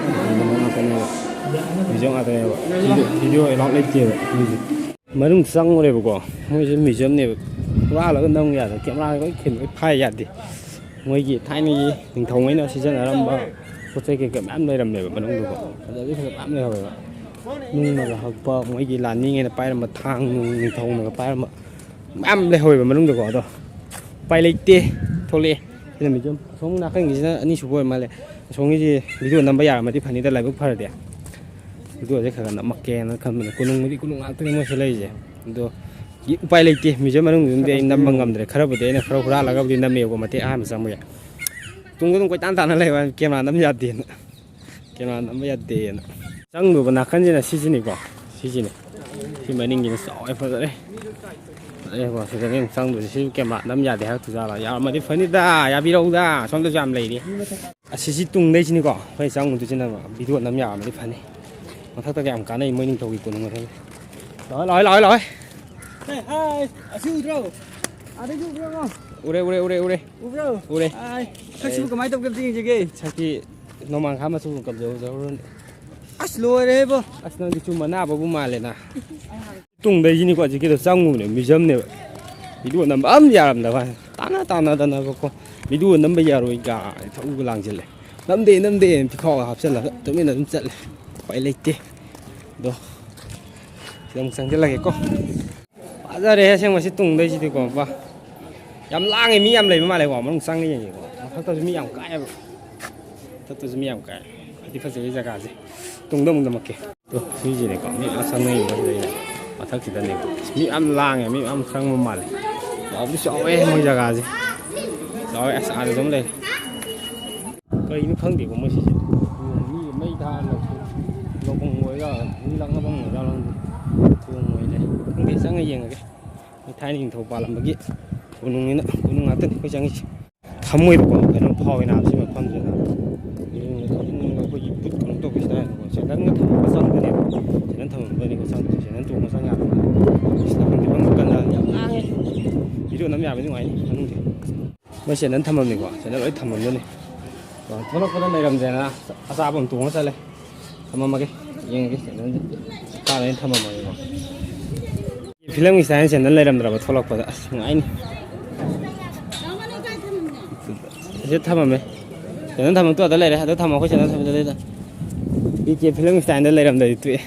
ꯅꯝꯕ ꯉꯥꯛꯇꯅꯦꯕ꯫ ꯚꯤꯗꯤꯑꯣ ꯉꯥꯛꯇꯅꯦꯕ꯫ ꯚꯤꯗꯤꯑꯣ, ꯚꯤꯗꯤꯑꯣ ꯑꯦꯂꯥꯎ ꯂꯩꯇꯦꯕ ꯃꯣꯏꯁꯦ꯫ ꯃꯅꯨꯡ ꯆꯪꯉꯨꯔꯦꯕꯀꯣ꯫ ꯃꯣꯏꯁꯦ ꯃ꯭ꯌꯨꯖꯤꯌꯝꯅꯦꯕ꯫ ꯍꯨꯔꯥꯜꯂꯒ ꯅꯝ ꯌꯥꯗꯕ꯫ ꯀꯦꯃꯦꯔꯥ ꯂꯣꯏ ꯈꯤꯟ ꯂꯣꯏ ꯐꯥꯏ ꯌꯥꯗꯦ꯫ ꯃꯣꯏꯒꯤ ꯊꯥꯏꯅꯒꯤ ꯅꯤꯡꯊꯧꯉꯩꯅ ꯁꯤꯖꯤꯟꯅꯔꯝꯕ ꯄꯣꯠ ꯆꯩ ꯀꯩꯀꯩ ꯃꯌꯥꯝ ꯂꯩꯔꯝꯃꯦꯕ ꯃꯅꯨꯡꯗꯨꯗ꯫ ꯐꯖꯕꯗꯤ ꯐꯖꯕ ꯃꯌꯥꯝ ꯂꯩꯍꯧꯋꯦꯕ꯫ ꯅꯨꯡꯅꯒ ꯍꯛꯄ, ꯃꯣꯏꯒꯤ ꯂꯥꯟꯃꯤꯉꯩꯅ ꯄꯥꯏꯔꯝꯕ ꯊꯥꯡ ꯅꯨꯡ, ꯅꯤꯡꯊꯧꯅꯒ ꯄꯥꯏꯔꯝꯕ ꯃꯌꯥꯝ ꯂꯩꯍꯧꯋꯦꯕ ꯃꯅꯨꯡꯗꯀꯣ꯫ ꯑꯗꯣ ꯎꯄꯥꯏ ꯂꯩꯇꯦ, ꯊꯣꯛꯂꯛꯑꯦ꯫ ꯁꯤꯅ ꯃ꯭ꯌꯨꯖꯤꯌꯝ꯫ ꯑꯁꯣꯝ ꯅꯥꯀꯟꯒꯤꯁꯤꯅ ꯑꯅꯤꯁꯨꯕ ꯑꯣꯏꯔ ꯃꯥꯜꯂꯦ꯫ ꯑꯁꯣꯝꯒꯤꯁꯤ ꯚꯤꯗꯤꯑꯣ ꯅꯝꯕ ꯌꯥꯔꯝꯃꯗꯤ ꯐꯅꯤꯗ, ꯂꯥꯏꯕꯛ ꯐꯔꯗꯤ꯫ ꯚꯤꯗꯤꯑꯣꯁꯦ ꯈꯔ ꯈꯔ ꯅꯝꯃꯛꯀꯦꯅ ꯈꯟꯕꯅꯦ꯫ ꯀꯣꯅꯨꯡꯕꯨꯗꯤ ꯀꯣꯅꯨꯡ ꯉꯥꯛꯇꯅꯤ ꯃꯣꯏꯁꯤ ꯂꯩꯔꯤꯁꯦ꯫ ꯑꯗꯣ ꯎꯄꯥꯏ ꯂꯩꯇꯦ, ꯃ꯭ꯌꯨꯖꯤꯌꯝ ꯃꯅꯨꯡꯗꯨꯗꯤ ꯑꯩ ꯅꯝꯕ ꯉꯝꯗ꯭ꯔꯦ꯫ ꯈꯔꯕꯨꯗꯤ ꯑꯩꯅ ꯈꯔ ꯍꯨꯔꯥꯜꯂꯒꯕꯨꯗꯤ ꯅꯝꯃꯦꯕꯀꯣ, ꯃꯇꯦꯛ ꯑꯍꯥꯟꯕ ꯆꯪꯕꯒꯤ꯫ ꯇꯨꯡꯗ ꯑꯗꯨꯝ ꯀꯣꯏꯇꯥꯟ ꯇꯥꯟꯅ ꯂꯩꯕ, ꯀꯦꯃꯦꯔꯥ ꯅꯝ ꯌꯥꯗꯦꯅ꯫ ꯀꯦꯃꯦꯔꯥ ꯅꯝꯕ ꯌꯥꯗꯦꯅ꯫ ꯆꯪꯗꯧꯕ ꯅꯥꯀꯟꯁꯤꯅ ꯁꯤꯁꯤꯅꯤꯀꯣ꯫ ꯁꯤꯁꯤꯅꯤ꯫ ꯁꯤ ꯃꯅꯤꯡꯒꯤꯅ ꯆꯥꯎꯋꯦ, ꯐꯖꯔꯦ꯫ ꯐꯖꯔꯦꯀꯣ꯫ ꯁꯤꯗꯅꯤ ꯑꯃꯨꯛ ꯆꯪꯗꯣꯏꯁꯦ꯫ ꯁꯤ ꯀꯦꯃꯦꯔꯥ ꯅꯝ ꯌꯥꯗꯦ ꯍꯥꯏꯔꯛꯇꯣꯏꯖꯥꯠꯂꯣ? ꯌꯥꯔꯝꯃꯗꯤ ꯐꯅꯤꯗ, ꯌꯥꯕꯤꯔꯛꯎꯗ꯫ ꯁꯣꯝꯗꯁꯨ ꯌꯥꯝ ꯂꯩꯔꯤ꯫ ꯑꯁꯤꯁꯤ ꯇꯨꯡꯗꯩꯁꯤꯅꯤꯀꯣ ꯑꯩꯈꯣꯏ ꯆꯪꯉꯨꯗꯣꯏꯁꯤꯅ꯫ ꯚꯤꯗꯤꯑꯣ ꯅꯝ ꯌꯥꯔꯝꯃꯗꯤ ꯐꯅꯤ꯫ ꯃꯊꯛꯇꯒ ꯌꯥꯝ ꯀꯥꯟꯅꯩ ꯃꯣꯏ ꯅꯤꯡꯊꯧꯒꯤ ꯀꯣꯅꯨꯡ ꯃꯊꯛꯇ꯫ ꯂꯥꯛꯑꯣ, ꯂꯥꯛꯑꯣ, ꯂꯥꯛꯑꯣ, ꯂꯥꯛꯑꯣ꯫ ꯑꯦ, ꯍꯥꯏ, ꯑꯁꯤ ꯎꯗ꯭ꯔꯣ? ꯑꯥꯗꯒꯤ ꯎꯕ꯭ꯔꯣ? ꯎꯔꯦ, ꯎꯔꯦ, ꯎꯔꯦ, ꯎꯔꯦ꯫ ꯎꯕ꯭ꯔꯣ? ꯎꯔꯦ꯫ ꯍꯥꯏ, ꯁꯛꯁꯤꯕꯨ ꯑꯦ꯫ ꯀꯃꯥꯏꯅ ꯇꯧꯒꯦ ꯑꯝꯇ ꯌꯦꯡꯖꯒꯦ꯫ ꯁꯛꯇꯤ ꯅꯣꯡꯃꯥꯡꯈꯥ ꯃꯆꯨ ꯀꯝꯖꯧꯖꯧꯔꯅꯤ꯫ ꯑꯁ, ꯂꯣꯏꯔꯦꯍꯦꯕꯣ꯫ ꯑꯁ, ꯅꯪꯗꯤ ꯆꯨꯝ ꯑꯅꯥꯕꯕꯨ ꯃꯥꯜꯂꯦꯅ꯫ ꯇꯨꯡꯗꯩꯁꯤꯅꯤꯀꯣ ꯍꯧꯖꯤꯛꯀꯤꯗꯣ ꯆꯪꯉꯨꯕꯅꯦ, ꯃ꯭ꯌꯨꯖꯤꯌꯝꯅꯦꯕ꯫ ꯚꯤꯗꯤꯑꯣ ꯅꯝꯕ ꯑꯝ ꯌꯥꯔꯝꯗꯕ ꯋꯥꯅꯤ꯫ ꯇꯥꯟꯅ ꯇꯥꯟꯅꯗꯅꯕꯀꯣ꯫ ꯚꯤꯗꯤꯑꯣ ꯅꯝꯕ ꯌꯥꯔꯣꯏ ꯀꯥꯏ ꯊꯛꯎꯒ ꯂꯥꯡꯁꯤꯜꯂꯦ꯫ ꯅꯝꯗꯦ, ꯅꯝꯗꯦ ꯄꯤꯈꯥꯎꯒ ꯍꯥꯞꯆꯤꯜꯂꯒ ꯇꯨꯃꯤꯟꯅ ꯑꯗꯨꯝ ꯆꯠꯂꯦ꯫ ꯎꯄꯥꯏ ꯂꯩꯇꯦ꯫ ꯑꯗꯣ ꯁꯤꯗ ꯑꯃꯨꯛ ꯆꯪꯁꯤꯜꯂꯒꯦꯀꯣ꯫ ꯐꯖꯔꯦꯍꯦ ꯑꯁꯦꯡꯕ ꯁꯤ ꯇꯨꯡꯗꯩꯁꯤꯗꯤꯀꯣ꯫ ꯕꯥ꯫ ꯌꯥꯝ ꯂꯥꯡꯉꯦ, ꯃꯤ ꯌꯥꯝ ꯂꯩꯕ ꯃꯥꯜꯂꯦꯀꯣ꯫ ꯃꯅꯨꯡ ꯆꯪꯉ ꯌꯦꯡꯒꯦꯀꯣ꯫ ꯃꯊꯛꯇꯁꯨ ꯃꯤ ꯌꯥꯝ ꯀꯥꯏꯌꯦꯕ꯫ ꯃꯊꯛꯇꯁꯨ ꯃꯤ ꯌꯥꯝ ꯀꯥꯏ꯫ ꯐꯗꯤ ꯐꯖꯩ ꯖꯒꯥꯁꯦ꯫ ꯇꯨꯡꯗ ꯑꯃꯨꯛ ꯅꯝꯃꯛꯀꯦ꯫ ꯑꯗꯣ ꯁꯤꯁꯤꯅꯦꯀꯣ, ꯃꯤ ꯃꯌꯥꯝ ꯆꯪꯅꯩꯕ ꯁꯤꯗꯩꯗ꯫ ꯃꯊꯛꯁꯤꯗꯅꯦꯀꯣ꯫ ꯑꯁ, ꯃꯤ ꯌꯥꯝ ꯂꯥꯡꯉꯦ, ꯃꯤ ꯃꯌꯥꯝ ꯆꯪꯕ ꯃꯥꯜꯂꯦ꯫ ꯆꯥꯎꯗꯤ ꯆꯥꯎꯋꯦ ꯃꯣꯏ ꯖꯒꯥꯁꯦ꯫ ꯆꯥꯎꯋꯦ꯫ ꯑꯁ, ꯑꯥꯗꯁꯨ ꯑꯃ ꯂꯩꯔꯦ꯫ ꯀꯩꯅꯣ ꯈꯪꯗꯦꯀꯣ ꯃꯣꯏ ꯁꯤꯁꯦ꯫ ꯃꯤ ꯃꯩ ꯊꯥꯔ ꯂꯧꯁꯤ-, ꯂꯧꯐꯝ ꯑꯣꯏꯔ, ꯃꯤ ꯂꯥꯛꯅꯐꯝ ꯑꯣꯏꯔ ꯈꯪꯗꯦ꯫ ꯊꯣꯡ ꯑꯣꯏ ꯂꯩ꯫ ꯈꯪꯗꯦ, ꯆꯪꯉ ꯌꯦꯡꯉꯒꯦ꯫ ꯃꯣꯏ ꯊꯥꯏꯅ ꯅꯤꯡꯊꯧ ꯄꯥꯜꯂꯝꯕꯒꯤ ꯀꯣꯅꯨꯡꯅꯤꯅ, ꯀꯣꯅꯨꯡ ꯉꯥꯛꯇꯅꯤ ꯑꯩꯈꯣꯏ ꯆꯪꯉꯤꯁꯦ꯫ ꯊꯝꯃꯣꯏꯕꯀꯣ, ꯀꯩꯅꯣꯝ ꯐꯥꯎꯋꯦ ꯅꯥꯕ ꯁꯤ ꯃꯐꯝꯁꯤꯗ꯫ ꯑꯩꯈꯣꯏꯒꯤ ꯕꯨꯠ ꯀꯩꯅꯣ ꯇꯧꯕꯁꯤꯗ ꯍꯥꯏꯅꯀꯣ, ꯁꯦꯟꯗꯜꯒ ꯊꯝꯃꯒ ꯆꯪꯕꯅꯦꯕ꯫ ꯁꯦꯟꯗꯜ ꯊꯝꯃꯝꯕꯅꯤꯀꯣ ꯆꯪꯗꯣꯏꯁꯦ, ꯁꯦꯟꯗꯜ ꯇꯣꯡꯉ ꯆꯪ ꯌꯥꯗꯕꯅꯤ꯫ ꯁꯤꯗ ꯈꯪꯗꯦ, ꯃꯅꯨꯡ ꯀꯟꯅ ꯌꯥꯝ ꯂꯥꯡꯉꯦ꯫ ꯚꯤꯗꯤꯑꯣ ꯅꯝ ꯌꯥꯕꯗꯤ ꯅꯨꯡꯉꯥꯏꯅꯤ ꯃꯅꯨꯡꯁꯦ꯫ ꯃꯣꯏ ꯁꯦꯟꯗꯜ ꯊꯝꯃꯝꯅꯤꯀꯣ, ꯁꯦꯟꯗꯜ ꯂꯣꯏ ꯊꯝꯃꯝꯗꯣꯏꯅꯤ꯫ ꯊꯣꯛꯂꯛꯄꯗ ꯂꯩꯔꯝꯗꯦꯅ ꯑꯆꯥꯄꯣꯠ ꯑꯃ ꯇꯣꯡꯉ ꯆꯠꯂꯦ꯫ ꯊꯝꯃꯝꯃꯒꯦ, ꯌꯦꯡꯉꯒꯦ ꯁꯦꯟꯗꯜꯁꯦ꯫ ꯀꯥꯗ ꯑꯩꯅ ꯊꯝꯃꯝꯃꯒꯦꯀꯣ꯫ ꯐꯤꯂꯝꯒꯤ ꯁ꯭ꯇꯥꯏꯜ ꯁꯦꯟꯗꯜ ꯂꯩꯔꯝꯗ꯭ꯔꯕ ꯊꯣꯛꯂꯛꯄꯗ꯫ ꯑꯁ, ꯅꯨꯡꯉꯥꯏꯅꯤ꯫ ꯁꯤꯗ ꯊꯝꯃꯝꯃꯦ꯫ ꯁꯦꯟꯗꯜ ꯊꯝꯐꯝꯗꯣ ꯑꯗ ꯂꯩꯔꯦ꯫ ꯑꯗ ꯊꯝꯃꯣ, ꯑꯩꯈꯣꯏ ꯁꯦꯟꯗꯜ ꯊꯝꯐꯝꯗ ꯂꯩꯗ꯫ ꯄꯤ ꯀꯦ ꯐꯤꯂꯝ ꯁ꯭ꯇꯥꯏꯜꯗ ꯂꯩꯔꯝꯗ꯭ꯔꯗꯤ ꯇꯣꯛꯑꯦ꯫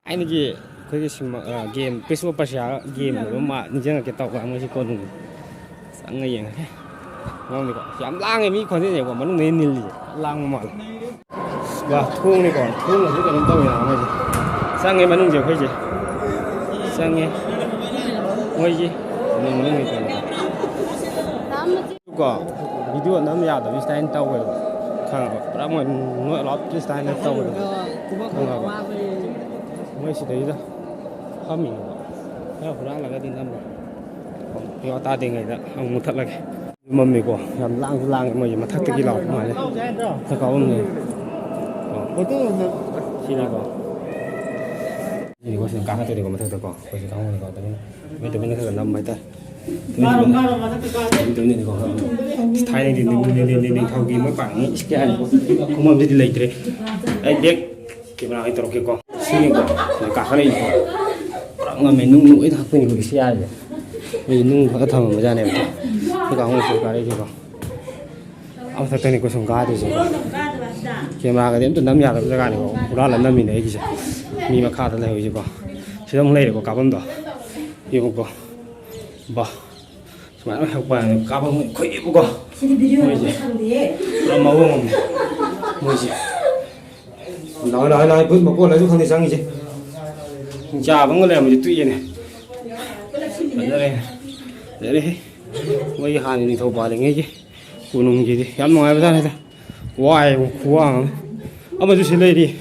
ꯊꯥꯏꯅꯒꯤ ꯑꯩꯈꯣꯏꯒꯤ ꯁꯤꯃ-, ꯑ, ꯒꯦꯝ, Prince of Persia ꯒꯦꯝꯗꯣ ꯑꯃ ꯅꯤꯡꯁꯤꯡꯉꯛꯀꯦ ꯇꯧꯕ, ꯃꯣꯏꯁꯤ ꯀꯣꯟꯅ ꯆꯪꯉ ꯌꯦꯡꯉꯒꯦ꯫ ꯃꯔꯝꯗꯤꯀꯣ, ꯌꯥꯝ ꯂꯥꯡꯉꯦ, ꯃꯤ ꯈꯣꯟꯖꯦꯜꯁꯦꯀꯣ, ꯃꯅꯨꯡꯗꯒꯤ ꯅꯤꯜꯂꯤꯁꯦ꯫ ꯂꯥꯡꯕ ꯃꯥꯜꯂꯦ꯫ ꯋꯥ, ꯊꯣꯡꯅꯤꯀꯣ, ꯊꯣꯡꯅꯁꯨ ꯀꯩꯅꯣꯝ ꯇꯧꯋꯦ ꯃꯣꯏꯁꯦ꯫ ꯆꯪꯉꯦ ꯃꯅꯨꯡꯁꯦ ꯑꯩꯈꯣꯏꯁꯦ꯫ ꯆꯪꯉꯦ꯫ ꯃꯣꯏꯁꯤ ꯃꯅꯨꯡ, ꯃꯅꯨꯡꯒꯤ ꯀꯩꯅꯣ꯫ ꯀꯣ, ꯚꯤꯗꯤꯑꯣ ꯅꯝ ꯌꯥꯗꯕ ꯁ꯭ꯇꯥꯏꯜ ꯇꯧꯋꯦꯕ꯫ ꯈꯪꯉꯕ? ꯄꯨꯔꯥ ꯃꯣꯏ ꯅꯣꯏ ꯑꯦꯂꯥꯎꯠꯀꯤ ꯁ꯭ꯇꯥꯏꯜꯗ ꯇꯧꯋꯦꯕ꯫ ꯈꯪꯉꯕ? ꯃꯣꯏ ꯁꯤꯗꯩꯗ ꯐꯝꯃꯤꯅꯦꯕ꯫ ꯈꯔ ꯍꯨꯔꯥꯜꯂꯒꯗꯤ ꯅꯝꯃꯦ꯫ ꯃꯤꯋꯥ ꯇꯥꯗ꯭ꯔꯤꯉꯩꯗ ꯑꯃꯨꯛ ꯃꯨꯊꯠꯂꯒꯦ꯫ ꯃꯝꯃꯤꯀꯣ, ꯌꯥꯝ ꯂꯥꯡꯁꯨ ꯂꯥꯡꯉꯦ, ꯃꯣꯏꯁꯦ ꯃꯊꯛꯇꯒꯤ ꯂꯥꯎꯔꯛꯄ ꯃꯥꯜꯂꯦ꯫ ꯃꯊꯛ ꯀꯥꯕꯝꯅꯦ꯫ ꯀꯣ꯫ ꯁꯤꯅꯤꯀꯣ꯫ ꯁꯤꯅꯤꯀꯣ, ꯁꯤꯗ ꯀꯥꯈꯠꯇꯣꯏꯅꯤꯀꯣ ꯃꯊꯛꯇꯀꯣ꯫ ꯑꯩꯈꯣꯏꯁꯦ ꯀꯥꯡꯕꯨꯅꯤꯀꯣ, ꯇꯨꯃꯤꯟ ꯇꯨꯃꯤꯟ ꯈꯔ ꯈꯔ ꯅꯝꯕ ꯍꯥꯏꯇꯥꯔꯦ꯫ ꯇꯨꯃꯤꯟ ꯇꯨꯃꯤꯟ꯫ ꯇꯨꯃꯤꯟ ꯇꯨꯃꯤꯟꯅꯤꯀꯣ꯫ ꯊꯥꯏꯅꯒꯤ ꯅꯤꯡ-, ꯅꯤꯡ-, ꯅꯤꯡ-, ꯅꯤꯡꯊꯧꯒꯤ ꯃꯣꯏ ꯄꯥꯔꯛꯅꯤ꯫ ꯏꯁ, ꯀꯩ ꯍꯥꯏꯅꯤ? ꯈꯨꯃꯝꯁꯤꯗꯤ ꯂꯩꯇ꯭ꯔꯦ꯫ ꯑꯩ ꯕꯦꯛ ꯀꯦꯃꯦꯔꯥ ꯑꯣꯏꯅ ꯇꯧꯔꯛꯀꯦꯀꯣ꯫ ꯁꯤꯅꯤꯀꯣ, ꯁꯤꯗ ꯀꯥꯈꯠꯂꯛꯏꯀꯣ꯫ ꯄꯨꯔꯥ ꯉꯝꯃꯦ, ꯅꯨꯡ ꯂꯣꯏ ꯊꯥꯛꯇꯣꯏꯅꯤꯀꯣ ꯁꯤ ꯌꯥꯔꯤꯁꯦ꯫ ꯃꯣꯏ ꯅꯨꯡ ꯐꯖ ꯊꯝꯃꯝꯕꯖꯥꯠꯅꯦꯕ꯫ ꯑꯩꯈꯣꯏ ꯀꯥꯡꯕꯨ ꯁꯤꯗ ꯀꯥꯔꯛꯏꯁꯦꯀꯣ꯫ ꯑꯃꯊꯛꯇꯅꯤꯀꯣ ꯁꯨꯝ ꯀꯥꯗꯣꯏꯁꯦꯀꯣ꯫ ꯀꯦꯃꯦꯔꯥꯒꯗꯤ ꯑꯝꯇ ꯅꯝ ꯌꯥꯗꯕ ꯖꯒꯥꯅꯤꯀꯣ꯫ ꯍꯨꯔꯥꯜꯂ ꯅꯝꯃꯤꯅꯦ ꯑꯩꯒꯤꯁꯦ꯫ ꯃꯤ ꯃꯈꯥꯗ ꯂꯩꯍꯧꯔꯤꯁꯦꯀꯣ꯫ ꯁꯤꯗ ꯑꯃꯨꯛ ꯂꯩꯔꯦꯀꯣ ꯀꯥꯐꯝꯗꯣ꯫ ꯌꯦꯡꯉꯨꯀꯣ꯫ ꯕꯥ꯫ ꯁꯨꯃꯥꯏꯅ ꯍꯦꯛ ꯄꯥꯏꯔꯒ ꯀꯥꯐꯝ ꯈꯨꯏꯕꯀꯣ꯫ ꯁꯤꯗꯤ ꯚꯤꯗꯤꯑꯣ ꯃꯣꯏꯁꯦ ꯅꯝꯕ ꯁꯪꯗꯦꯍꯦ꯫ ꯄꯨꯔꯥ ꯃꯑꯣꯡ ꯑꯃꯅꯤ꯫ ꯃꯣꯏꯁꯦ꯫ ꯂꯥꯛꯑꯣ, ꯂꯥꯛꯑꯣ, ꯂꯥꯛꯑꯣ, ꯚꯨꯠ ꯃꯀꯣꯟ ꯍꯥꯏꯁꯨ ꯈꯪꯗꯦ ꯆꯪꯉꯤꯁꯦ꯫ ꯍꯤꯡꯆꯥꯕ ꯑꯃꯒ ꯂꯩꯔꯝꯕꯗꯤ ꯇꯨꯏꯌꯦꯅꯦ꯫ ꯐꯖꯔꯦ꯫ ꯐꯖꯔꯦꯍꯦ꯫ ꯃꯣꯏꯒꯤ ꯍꯥꯟꯅ ꯅꯤꯡꯊꯧ ꯄꯥꯜꯂꯤꯉꯩꯒꯤ ꯀꯣꯅꯨꯡꯒꯤꯗꯤ ꯌꯥꯝ ꯅꯨꯡꯉꯥꯏꯕ ꯖꯥꯠꯅꯤꯗ꯫ ꯋꯥꯏꯌꯦꯕ, ꯈꯨꯋꯥ ꯑꯃ꯫ ꯑꯃꯁꯨ ꯁꯤ ꯂꯩꯔꯤ꯫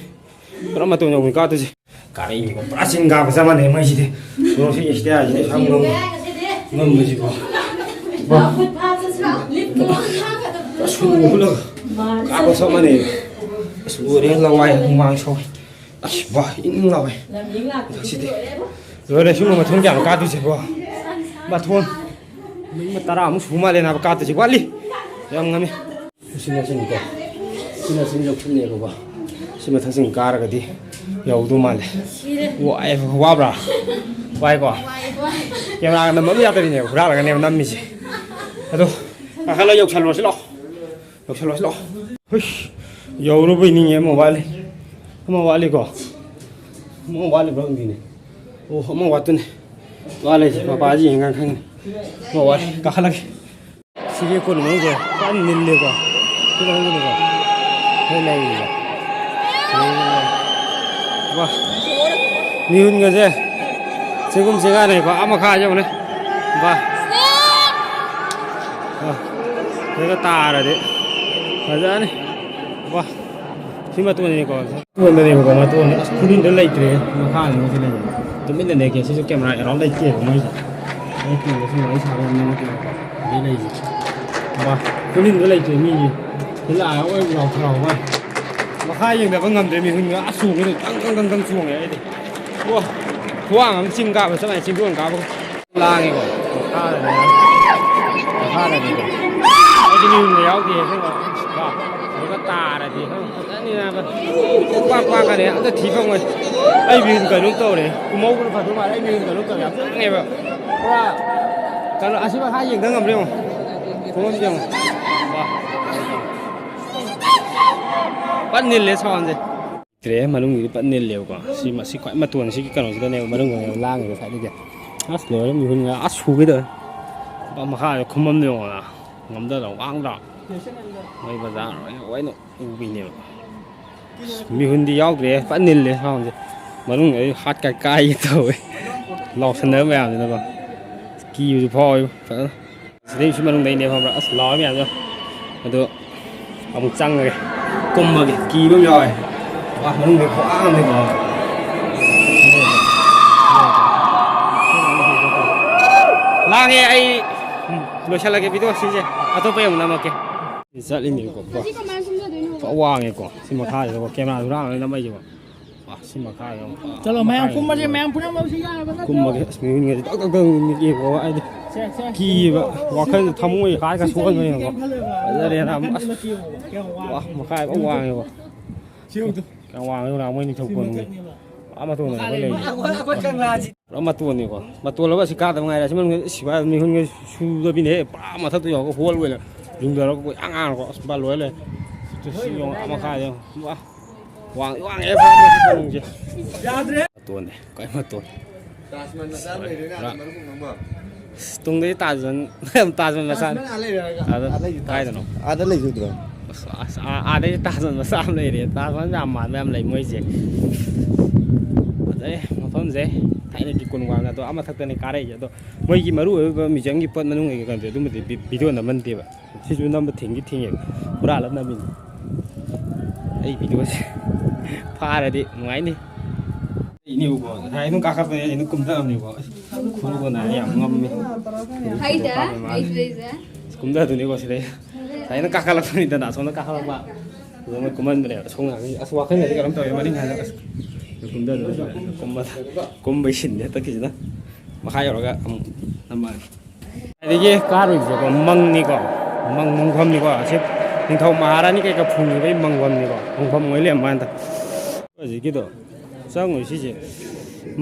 ꯄꯨꯔꯥ ꯃꯇꯣꯟ ꯌꯧꯕꯤ ꯀꯥꯠꯇꯣꯏꯁꯦ꯫ ꯀꯥꯔꯛꯏꯅꯤꯀꯣ, ꯄꯨꯔꯥ ꯆꯤꯡ ꯀꯥꯕ ꯆꯞ ꯃꯥꯟꯅꯩ ꯃꯣꯏꯁꯤꯗꯤ꯫ ꯀꯣꯅꯨꯡꯁꯤ ꯏꯁꯇꯤꯌꯥꯔꯁꯤꯗ ꯁꯝ ꯉꯝ-, ꯉꯝꯕꯁꯤꯀꯣ꯫ ꯑꯁ, ꯎꯠꯂꯒ ꯀꯥꯕ ꯆꯞ ꯃꯥꯟꯅꯩ꯫ ꯑꯁ, ꯂꯣꯏꯔꯦ, ꯂꯋꯥꯏ ꯍꯨꯃꯥꯡ ꯁꯧꯋꯦ꯫ ꯑꯁ, ꯕꯥ, ꯏꯪ ꯏꯪ ꯂꯥꯎꯋꯦ꯫ ꯃꯊꯛꯁꯤꯗꯤ꯫ ꯂꯣꯏꯔꯦ, ꯁꯤꯒꯨꯝꯕ ꯃꯊꯣꯟ ꯀꯌꯥꯅꯣ ꯀꯥꯗꯣꯏꯁꯤꯕꯣ? ꯃꯊꯣꯟ ꯃꯤ ꯇꯔꯥꯃꯨꯛ ꯁꯨ ꯃꯥꯜꯂꯦ ꯅꯥꯕ ꯀꯥꯗꯣꯏꯁꯤ꯫ ꯋꯥꯠꯂꯤ꯫ ꯌꯥꯝ ꯉꯝꯃꯤ꯫ ꯁꯤꯅ ꯁꯤꯅꯤꯀꯣ꯫ ꯁꯤꯅ ꯁꯤꯅ ꯌꯧꯁꯤꯜꯂꯦꯕꯀꯣ꯫ ꯁꯤ ꯃꯊꯛꯁꯤꯡ ꯀꯥꯔꯒꯗꯤ ꯌꯧꯗꯧ ꯃꯥꯜꯂꯦ꯫ ꯋꯥꯏ-, ꯋꯥꯕ꯭ꯔꯥ? ꯋꯥꯏꯀꯣ? ꯀꯦꯃꯦꯔꯥꯒ ꯅꯝꯕ ꯑꯝꯇ ꯌꯥꯗꯕꯤꯅꯦꯕ ꯍꯨꯔꯥꯜꯂꯒꯅꯦꯕ ꯅꯝꯃꯤꯁꯦ꯫ ꯑꯗꯣ ꯀꯥꯈꯠꯂ ꯌꯧꯁꯜꯂꯨꯔꯁꯤ ꯂꯥꯛꯑꯣ꯫ ꯌꯧꯁꯜꯂꯣ, ꯌꯧꯁꯜꯂꯣ꯫ ꯍꯨꯏꯁ, ꯌꯧꯔꯨꯕꯩ ꯅꯤꯡꯉꯦ, ꯑꯃ ꯋꯥꯠꯂꯤ꯫ ꯑꯃ ꯋꯥꯠꯂꯤꯀꯣ? ꯑꯃ ꯋꯥꯠꯂꯤꯕ꯭ꯔꯥ ꯈꯪꯗꯦꯅꯦ꯫ ꯑꯣ, ꯑꯃ ꯋꯥꯠꯇꯨꯅꯦ꯫ ꯋꯥꯠꯂꯤꯁꯦ, ꯃꯄꯥꯁꯤ ꯌꯦꯡꯉꯀꯥꯟ ꯈꯪꯒꯅꯤ꯫ ꯑꯃ ꯋꯥꯠꯂꯤ, ꯀꯥꯈꯠꯂꯒꯦ꯫ ꯁꯤꯒꯤ ꯀꯣꯅꯨꯡ ꯃꯅꯨꯡꯁꯦ ꯐꯖꯅ ꯅꯤꯜꯂꯦꯀꯣ꯫ ꯁꯤ ꯃꯅꯨꯡꯗꯅꯤꯀꯣ꯫ ꯁꯤ ꯂꯩꯔꯤꯁꯦ꯫ ꯋꯥ꯫ ꯃꯤꯍꯨꯟꯒꯁꯦ ꯆꯦꯡꯒꯨꯝ ꯆꯦꯡꯒꯥꯅꯩꯀꯣ꯫ ꯑꯥ ꯃꯈꯥ ꯌꯧꯅ꯫ ꯕꯥ꯫ ꯑꯥ꯫ ꯁꯤꯗ ꯇꯥꯔꯗꯤ ꯐꯖꯅꯤ꯫ ꯕꯥ꯫ ꯁꯤ ꯃꯇꯣꯟꯅꯤꯀꯣ꯫ ꯃꯇꯣꯟꯗꯅꯦꯕꯀꯣ, ꯃꯇꯣꯟꯗ꯫ ꯑꯁ, ꯈꯨꯅꯤꯡꯗ ꯂꯩꯇ꯭ꯔꯦ꯫ ꯃꯈꯥꯅꯤ ꯃꯣꯏꯁꯤ ꯂꯩꯔꯤꯁꯦ꯫ ꯇꯨꯃꯤꯟꯅ ꯂꯩꯒꯦ꯫ ꯁꯤꯁꯨ ꯀꯦꯃꯦꯔꯥ ꯑꯦꯂꯥꯎ ꯂꯩꯇꯦꯕ ꯃꯣꯏꯁꯦ꯫ ꯑꯩ ꯇꯨꯡꯗ ꯁꯨꯝ ꯋꯥꯔꯤ ꯁꯥꯕ ꯌꯥꯝ ꯅꯨꯡꯉꯥꯏꯇꯦꯕꯀꯣ꯫ ꯑꯗꯩ ꯂꯩꯁꯦ꯫ ꯕꯥ, ꯈꯨꯅꯤꯡꯗ ꯂꯩꯇ꯭ꯔꯦ ꯃꯤꯒꯤ꯫ ꯁꯤ ꯂꯥꯛꯑꯒ ꯑꯣꯏ ꯂꯥꯎꯊꯔꯛꯑꯣ ꯃꯥꯏ꯫ ꯃꯈꯥ ꯌꯦꯡꯊꯕ ꯉꯝꯗ꯭ꯔꯦ ꯃꯤ ꯍꯨꯟꯒ꯫ ꯑꯁ, ꯆꯣꯡꯉꯦ꯫ ꯗꯪ ꯗꯪ ꯗꯪ ꯗꯪ ꯆꯣꯡꯉꯦ ꯑꯩꯗꯤ꯫ ꯋꯥ, ꯈꯨꯋꯥꯡ ꯑꯃ ꯆꯤꯡ ꯀꯥꯕ ꯆꯞ ꯃꯥꯟꯅꯩ, ꯆꯤꯡꯗꯣꯟ ꯀꯥꯕꯒ꯫ ꯂꯥꯡꯉꯦꯀꯣ꯫ ꯃꯈꯥꯗꯅꯦ꯫ ꯃꯈꯥꯗꯅꯦꯀꯣ꯫ ꯑꯩꯗꯤ ꯃꯤ ꯍꯨꯟꯒ ꯌꯥꯎꯗꯦ ꯑꯁꯦꯡꯕ꯫ ꯕꯥ, ꯑꯗꯨꯒ ꯇꯥꯔꯗꯤ ꯈꯪ-, ꯐꯖꯅꯤ ꯅꯥꯕ꯫ ꯄꯥꯛ ꯄꯥꯛꯀꯅꯤ, ꯑꯝꯇ ꯊꯤ ꯐꯪꯉꯣꯏ꯫ ꯑꯩ ꯃꯤꯍꯨꯟ ꯀꯩꯅꯣꯝ ꯇꯧꯔꯦ꯫ ꯀꯨꯝꯍꯧꯕꯅ ꯐꯗꯧ ꯃꯥꯜꯂꯦ꯫ ꯑꯩ ꯃꯤꯍꯨꯟ ꯀꯩꯅꯣꯝ ꯇꯧꯔꯦ꯫ ꯌꯥꯝ ꯆꯪꯉꯦꯕ꯫ ꯄꯨꯔꯥ ꯀꯩꯅꯣ, ꯑꯁꯤ ꯃꯈꯥ ꯌꯦꯡꯗ ꯉꯝꯕ꯭ꯔꯥ ꯌꯦꯡꯉꯣ꯫ ꯈꯨꯃꯝꯁꯦ ꯌꯦꯡꯉꯣ꯫ ꯋꯥ꯫ ꯐꯟ ꯅꯤꯜꯂꯦ ꯁꯥꯎꯟꯁꯦ꯫ ꯇ꯭ꯔꯦ ꯃꯅꯨꯡꯒꯤꯗꯤ ꯐꯟ ꯅꯤꯜꯂꯦꯕꯀꯣ꯫ ꯁꯤ, ꯃꯁꯤ ꯈ꯭ꯋꯥꯏ ꯃꯇꯣꯟꯁꯤꯒꯤ ꯀꯩꯅꯣꯁꯤꯗꯅꯦꯕ ꯃꯅꯨꯡꯗꯅꯦꯕ ꯂꯥꯡꯉꯤꯕ ꯉꯁꯥꯏꯗꯒꯤ꯫ ꯑꯁ, ꯂꯣꯏꯔꯦ, ꯃꯤꯍꯨꯟꯒ ꯑꯁ ꯁꯨꯒꯦ ꯇꯧꯋꯦ꯫ ꯃꯈꯥꯗ ꯈꯨꯃꯝꯗ ꯌꯦꯡꯉꯣ꯫ ꯉꯝꯗꯗ ꯋꯥꯡꯗ꯭ꯔꯣ? ꯃꯣꯏ ꯕꯖꯥꯔ ꯂꯣꯏꯅ, ꯂꯣꯏꯅ ꯎꯕꯤꯅꯦꯕ꯫ ꯃꯤꯍꯨꯟꯗꯤ ꯌꯥꯎꯗ꯭ꯔꯦ, ꯐꯖꯅ ꯅꯤꯜꯂꯦ ꯁꯥꯎꯟꯁꯦ꯫ ꯃꯅꯨꯡꯗ ꯑꯩ ꯍꯥꯠꯀ ꯀꯥꯏꯒꯦ ꯇꯧꯋꯦ꯫ ꯂꯥꯎꯁꯟꯅꯕ ꯃꯌꯥꯝꯁꯤꯅꯀꯣ꯫ ꯀꯤꯕꯁꯨ ꯐꯥꯎꯋꯦ ꯐꯖꯅ꯫ ꯁꯤꯗꯩ ꯁꯤ ꯃꯅꯨꯡꯗꯩꯅꯦ ꯈꯪꯕ꯭ꯔꯥ? ꯑꯁ, ꯂꯥꯎꯔ ꯃꯌꯥꯝꯗꯣ꯫ ꯑꯗꯣ ꯑꯃꯨꯛ ꯆꯪꯉꯒꯦ꯫ ꯀꯨꯝꯃꯒꯦ꯫ ꯀꯤꯕ ꯑꯃ ꯌꯥꯎꯋꯦ꯫ ꯋꯥ, ꯃꯅꯨꯡꯗ ꯈꯨꯋꯥꯡ ꯑꯃꯅꯤꯀꯣ꯫ ꯂꯥꯡꯉꯦ, ꯑꯩ ꯂꯣꯏꯁꯤꯜꯂꯒꯦ ꯚꯤꯗꯤꯑꯣ ꯁꯤꯁꯦ꯫ ꯑꯇꯣꯞꯄ ꯌꯥꯝ ꯅꯝꯃꯛꯀꯦ꯫ ꯆꯠꯂꯤꯅꯦꯕꯀꯣ꯫ ꯐꯖ ꯋꯥꯡꯉꯦꯀꯣ꯫ ꯁꯤ ꯃꯈꯥꯁꯤꯗꯀꯣ꯫ ꯀꯦꯃꯦꯔꯥꯁꯨ ꯍꯨꯔꯥꯟꯂꯒ ꯅꯝꯃꯛꯏꯁꯦꯀꯣ꯫ ꯋꯥ, ꯁꯤ ꯃꯈꯥꯁꯦ ꯑꯃꯨꯛ ꯆꯠꯂꯣ, ꯃꯌꯥꯝ ꯀꯨꯝꯃꯁꯦ, ꯃꯌꯥꯝ ꯄꯨꯝꯅꯃꯛ ꯁꯤ ꯌꯥꯔꯕ ꯅꯠꯇ꯭ꯔꯣ? ꯀꯨꯝꯃꯒꯦ꯫ ꯑꯁ, ꯃꯤꯍꯨꯟꯒꯁꯦ ꯇꯛ ꯇꯛ ꯇꯛ ꯅꯤꯛꯑꯦꯀꯣ꯫ ꯍꯥꯏꯗꯤ ꯁꯦ, ꯁꯦ꯫ ꯀꯤꯕ ꯋꯥꯈꯜ ꯊꯃꯣꯏ ꯀꯥꯏꯒ ꯁꯣꯛꯍꯟꯕꯅꯦꯕꯀꯣ꯫ ꯐꯖꯔꯦꯅ ꯑꯃꯨꯛ꯫ ꯑꯁ, ꯋꯥ, ꯃꯈꯥ ꯐꯖꯅ ꯋꯥꯡꯉꯦꯀꯣ꯫ ꯌꯥꯝ ꯋꯥꯡꯉꯦ ꯍꯨꯔꯥꯡ ꯃꯣꯏ ꯅꯤꯡꯊꯧ ꯀꯣꯅꯨꯡꯒꯤ꯫ ꯑꯥ ꯃꯇꯣꯟꯗꯅꯦ ꯑꯩꯈꯣꯏ ꯂꯩꯔꯤꯁꯦ꯫ ꯄꯨꯔꯥ ꯃꯇꯣꯟꯅꯤꯀꯣ꯫ ꯃꯇꯣꯟ ꯂꯧꯕ ꯑꯁꯤ ꯀꯥꯗꯕ ꯉꯥꯏꯔꯦ꯫ ꯑꯁꯤ ꯃꯅꯨꯡꯗ ꯁꯤꯐꯥꯏ ꯃꯤꯍꯨꯟꯒ ꯁꯨꯗꯕꯤꯅꯦ꯫ ꯄꯨꯔꯥ ꯃꯊꯛꯇ ꯌꯧꯔꯒ ꯍꯣꯜ ꯑꯣꯏꯅ ꯌꯨꯡꯊꯔꯒ ꯀꯣꯏ ꯑꯉꯥꯡꯀꯣ꯫ ꯑꯁ, ꯕꯥ ꯂꯣꯏꯔꯦ ꯂꯣꯏꯔꯦ꯫ ꯁꯤ ꯌꯦꯡꯉꯣ, ꯑꯥ ꯃꯈꯥꯗ ꯌꯦꯡꯉꯣ꯫ ꯋꯥ, ꯋꯥꯡ, ꯋꯥꯡꯉꯦ ꯐꯥꯎꯕ ꯀꯣꯅꯨꯡꯁꯦ꯫ ꯃꯇꯣꯟꯅꯦ, ꯈ꯭ꯋꯥꯏ ꯃꯇꯣꯟ꯫ ꯇꯥꯖ ꯃꯍꯜ ꯃꯆꯥ ꯑꯃ ꯂꯩꯔꯦꯅꯦ ꯑꯥꯗ ꯄꯨꯔꯥ꯫ ꯃꯔꯨꯞ ꯅꯪꯕꯣ꯫ ꯑꯁ, ꯇꯨꯡꯗꯗꯤ ꯇꯥꯖ ꯃꯍꯜ, ꯇꯥꯖ ꯃꯍꯜ ꯃꯆꯥꯅꯤ꯫ ꯇꯥꯖ ꯃꯍꯜ ꯑꯥ ꯂꯩꯔꯦ ꯍꯥꯏꯔꯒ ꯑꯥꯗ ꯑꯥ ꯂꯩꯁꯦ ꯇꯥꯖ ꯀꯥꯏꯗꯅꯣ? ꯑꯥꯗ ꯂꯩꯁꯦ ꯎꯗ꯭ꯔꯣ? ꯑꯁ, ꯑꯁ, ꯑꯥ, ꯑꯥꯗꯩ ꯇꯥꯖ ꯃꯍꯜ ꯃꯆꯥ ꯑꯃ ꯂꯩꯔꯦ꯫ ꯇꯥꯖ ꯃꯍꯜ ꯌꯥꯝ ꯃꯥꯟꯕ ꯌꯥꯝ ꯂꯩ ꯃꯣꯏꯁꯦ꯫ ꯐꯖꯩ ꯃꯐꯝꯁꯦ꯫ ꯊꯥꯏꯅꯒꯤ ꯀꯣꯅꯨꯡ ꯋꯥꯡꯅ ꯑꯗꯣ ꯑꯥ ꯃꯊꯛꯇꯅꯦ ꯀꯥꯔꯛꯏꯁꯦ꯫ ꯑꯗꯣ ꯃꯣꯏꯒꯤ ꯃꯔꯨ ꯑꯣꯏꯕ ꯃ꯭ꯌꯨꯖꯤꯌꯝꯒꯤ ꯄꯣꯠ ꯃꯅꯨꯡ ꯀꯩꯀꯥꯗꯤ ꯑꯗꯨꯝꯕꯗꯤ ꯚꯤ-, ꯚꯤꯗꯤꯑꯣ ꯅꯝꯍꯟꯗꯦꯕ꯫ ꯁꯤꯁꯨ ꯅꯝꯕ ꯊꯤꯡꯗꯤ ꯊꯤꯡꯉꯦꯕ꯫ ꯍꯨꯔꯥꯜꯂ ꯅꯝꯃꯤꯅꯤ꯫ ꯑꯩ ꯚꯤꯗꯤꯑꯣꯁꯦ ꯐꯥꯔꯗꯤ ꯅꯨꯡꯉꯥꯏꯅꯤ꯫ ꯏꯅꯦꯕꯀꯣ, ꯉꯁꯥꯏ ꯑꯗꯨꯝ ꯀꯥꯈꯠꯄꯅꯦ, ꯑꯩ ꯑꯗꯨꯝ ꯀꯨꯝꯊꯕꯅꯦꯕꯀꯣ꯫ ꯑꯁ, ꯈꯨꯔꯨꯒ ꯅꯥꯏ ꯌꯥꯝ ꯉꯝꯃꯦ꯫ ꯍꯩꯗ, ꯈꯨꯔꯨꯒ ꯄꯥꯝꯃꯦ ꯃꯥꯁꯦ꯫ ꯍꯩꯗꯣꯏꯁꯦ꯫ ꯑꯁ, ꯀꯨꯝꯊꯗꯣꯏꯅꯤꯀꯣ ꯁꯤꯗꯩ꯫ ꯉꯁꯥꯏ ꯑꯗꯨꯝ ꯀꯥꯈꯠꯂꯛꯄꯅꯤꯗꯅ, ꯑꯁꯣꯝꯗ ꯀꯥꯈꯠꯂꯛꯄ꯫ ꯑꯗꯨꯒ ꯃꯣꯏ ꯀꯨꯝꯍꯟꯕꯅꯦꯕ꯫ ꯑꯁꯣꯝ ꯅꯥꯀꯟꯒꯤ, ꯑꯁ, ꯋꯥꯈꯜꯒꯗꯤ ꯀꯩꯅꯣꯝ ꯇꯧꯋꯦ, ꯃꯅꯤꯡ ꯍꯥꯏꯅ꯫ ꯑꯁ, ꯀꯨꯝꯊꯗꯣꯏꯅꯤ꯫ ꯀꯨꯝꯕ-, ꯀꯨꯝꯕꯩ ꯁꯤꯟꯅꯦ ꯍꯟꯗꯛꯀꯤꯁꯤꯅ꯫ ꯃꯈꯥ ꯌꯧꯔꯒ ꯑꯃꯨꯛ ꯅꯝꯃꯛꯑꯒꯦ꯫ ꯑꯗꯒꯤ ꯀꯥꯔꯨꯏꯁꯦꯀꯣ, ꯃꯪꯅꯤꯀꯣ, ꯃꯪ ꯃꯪꯐꯝꯅꯤꯀꯣ꯫ ꯑꯁꯤ ꯅꯤꯡꯊꯧ ꯃꯍꯥꯔꯥꯅꯤ ꯀꯩꯀꯥ ꯐꯨꯝꯈꯤꯕꯒꯤ ꯃꯪꯐꯝꯅꯤꯀꯣ, ꯃꯪꯐꯝ ꯑꯣꯏ ꯂꯩꯔꯝꯕ ꯋꯥꯅꯤꯗ꯫ ꯍꯧꯖꯤꯛꯀꯤꯗꯣ ꯆꯪꯉꯨꯏ ꯁꯤꯁꯦ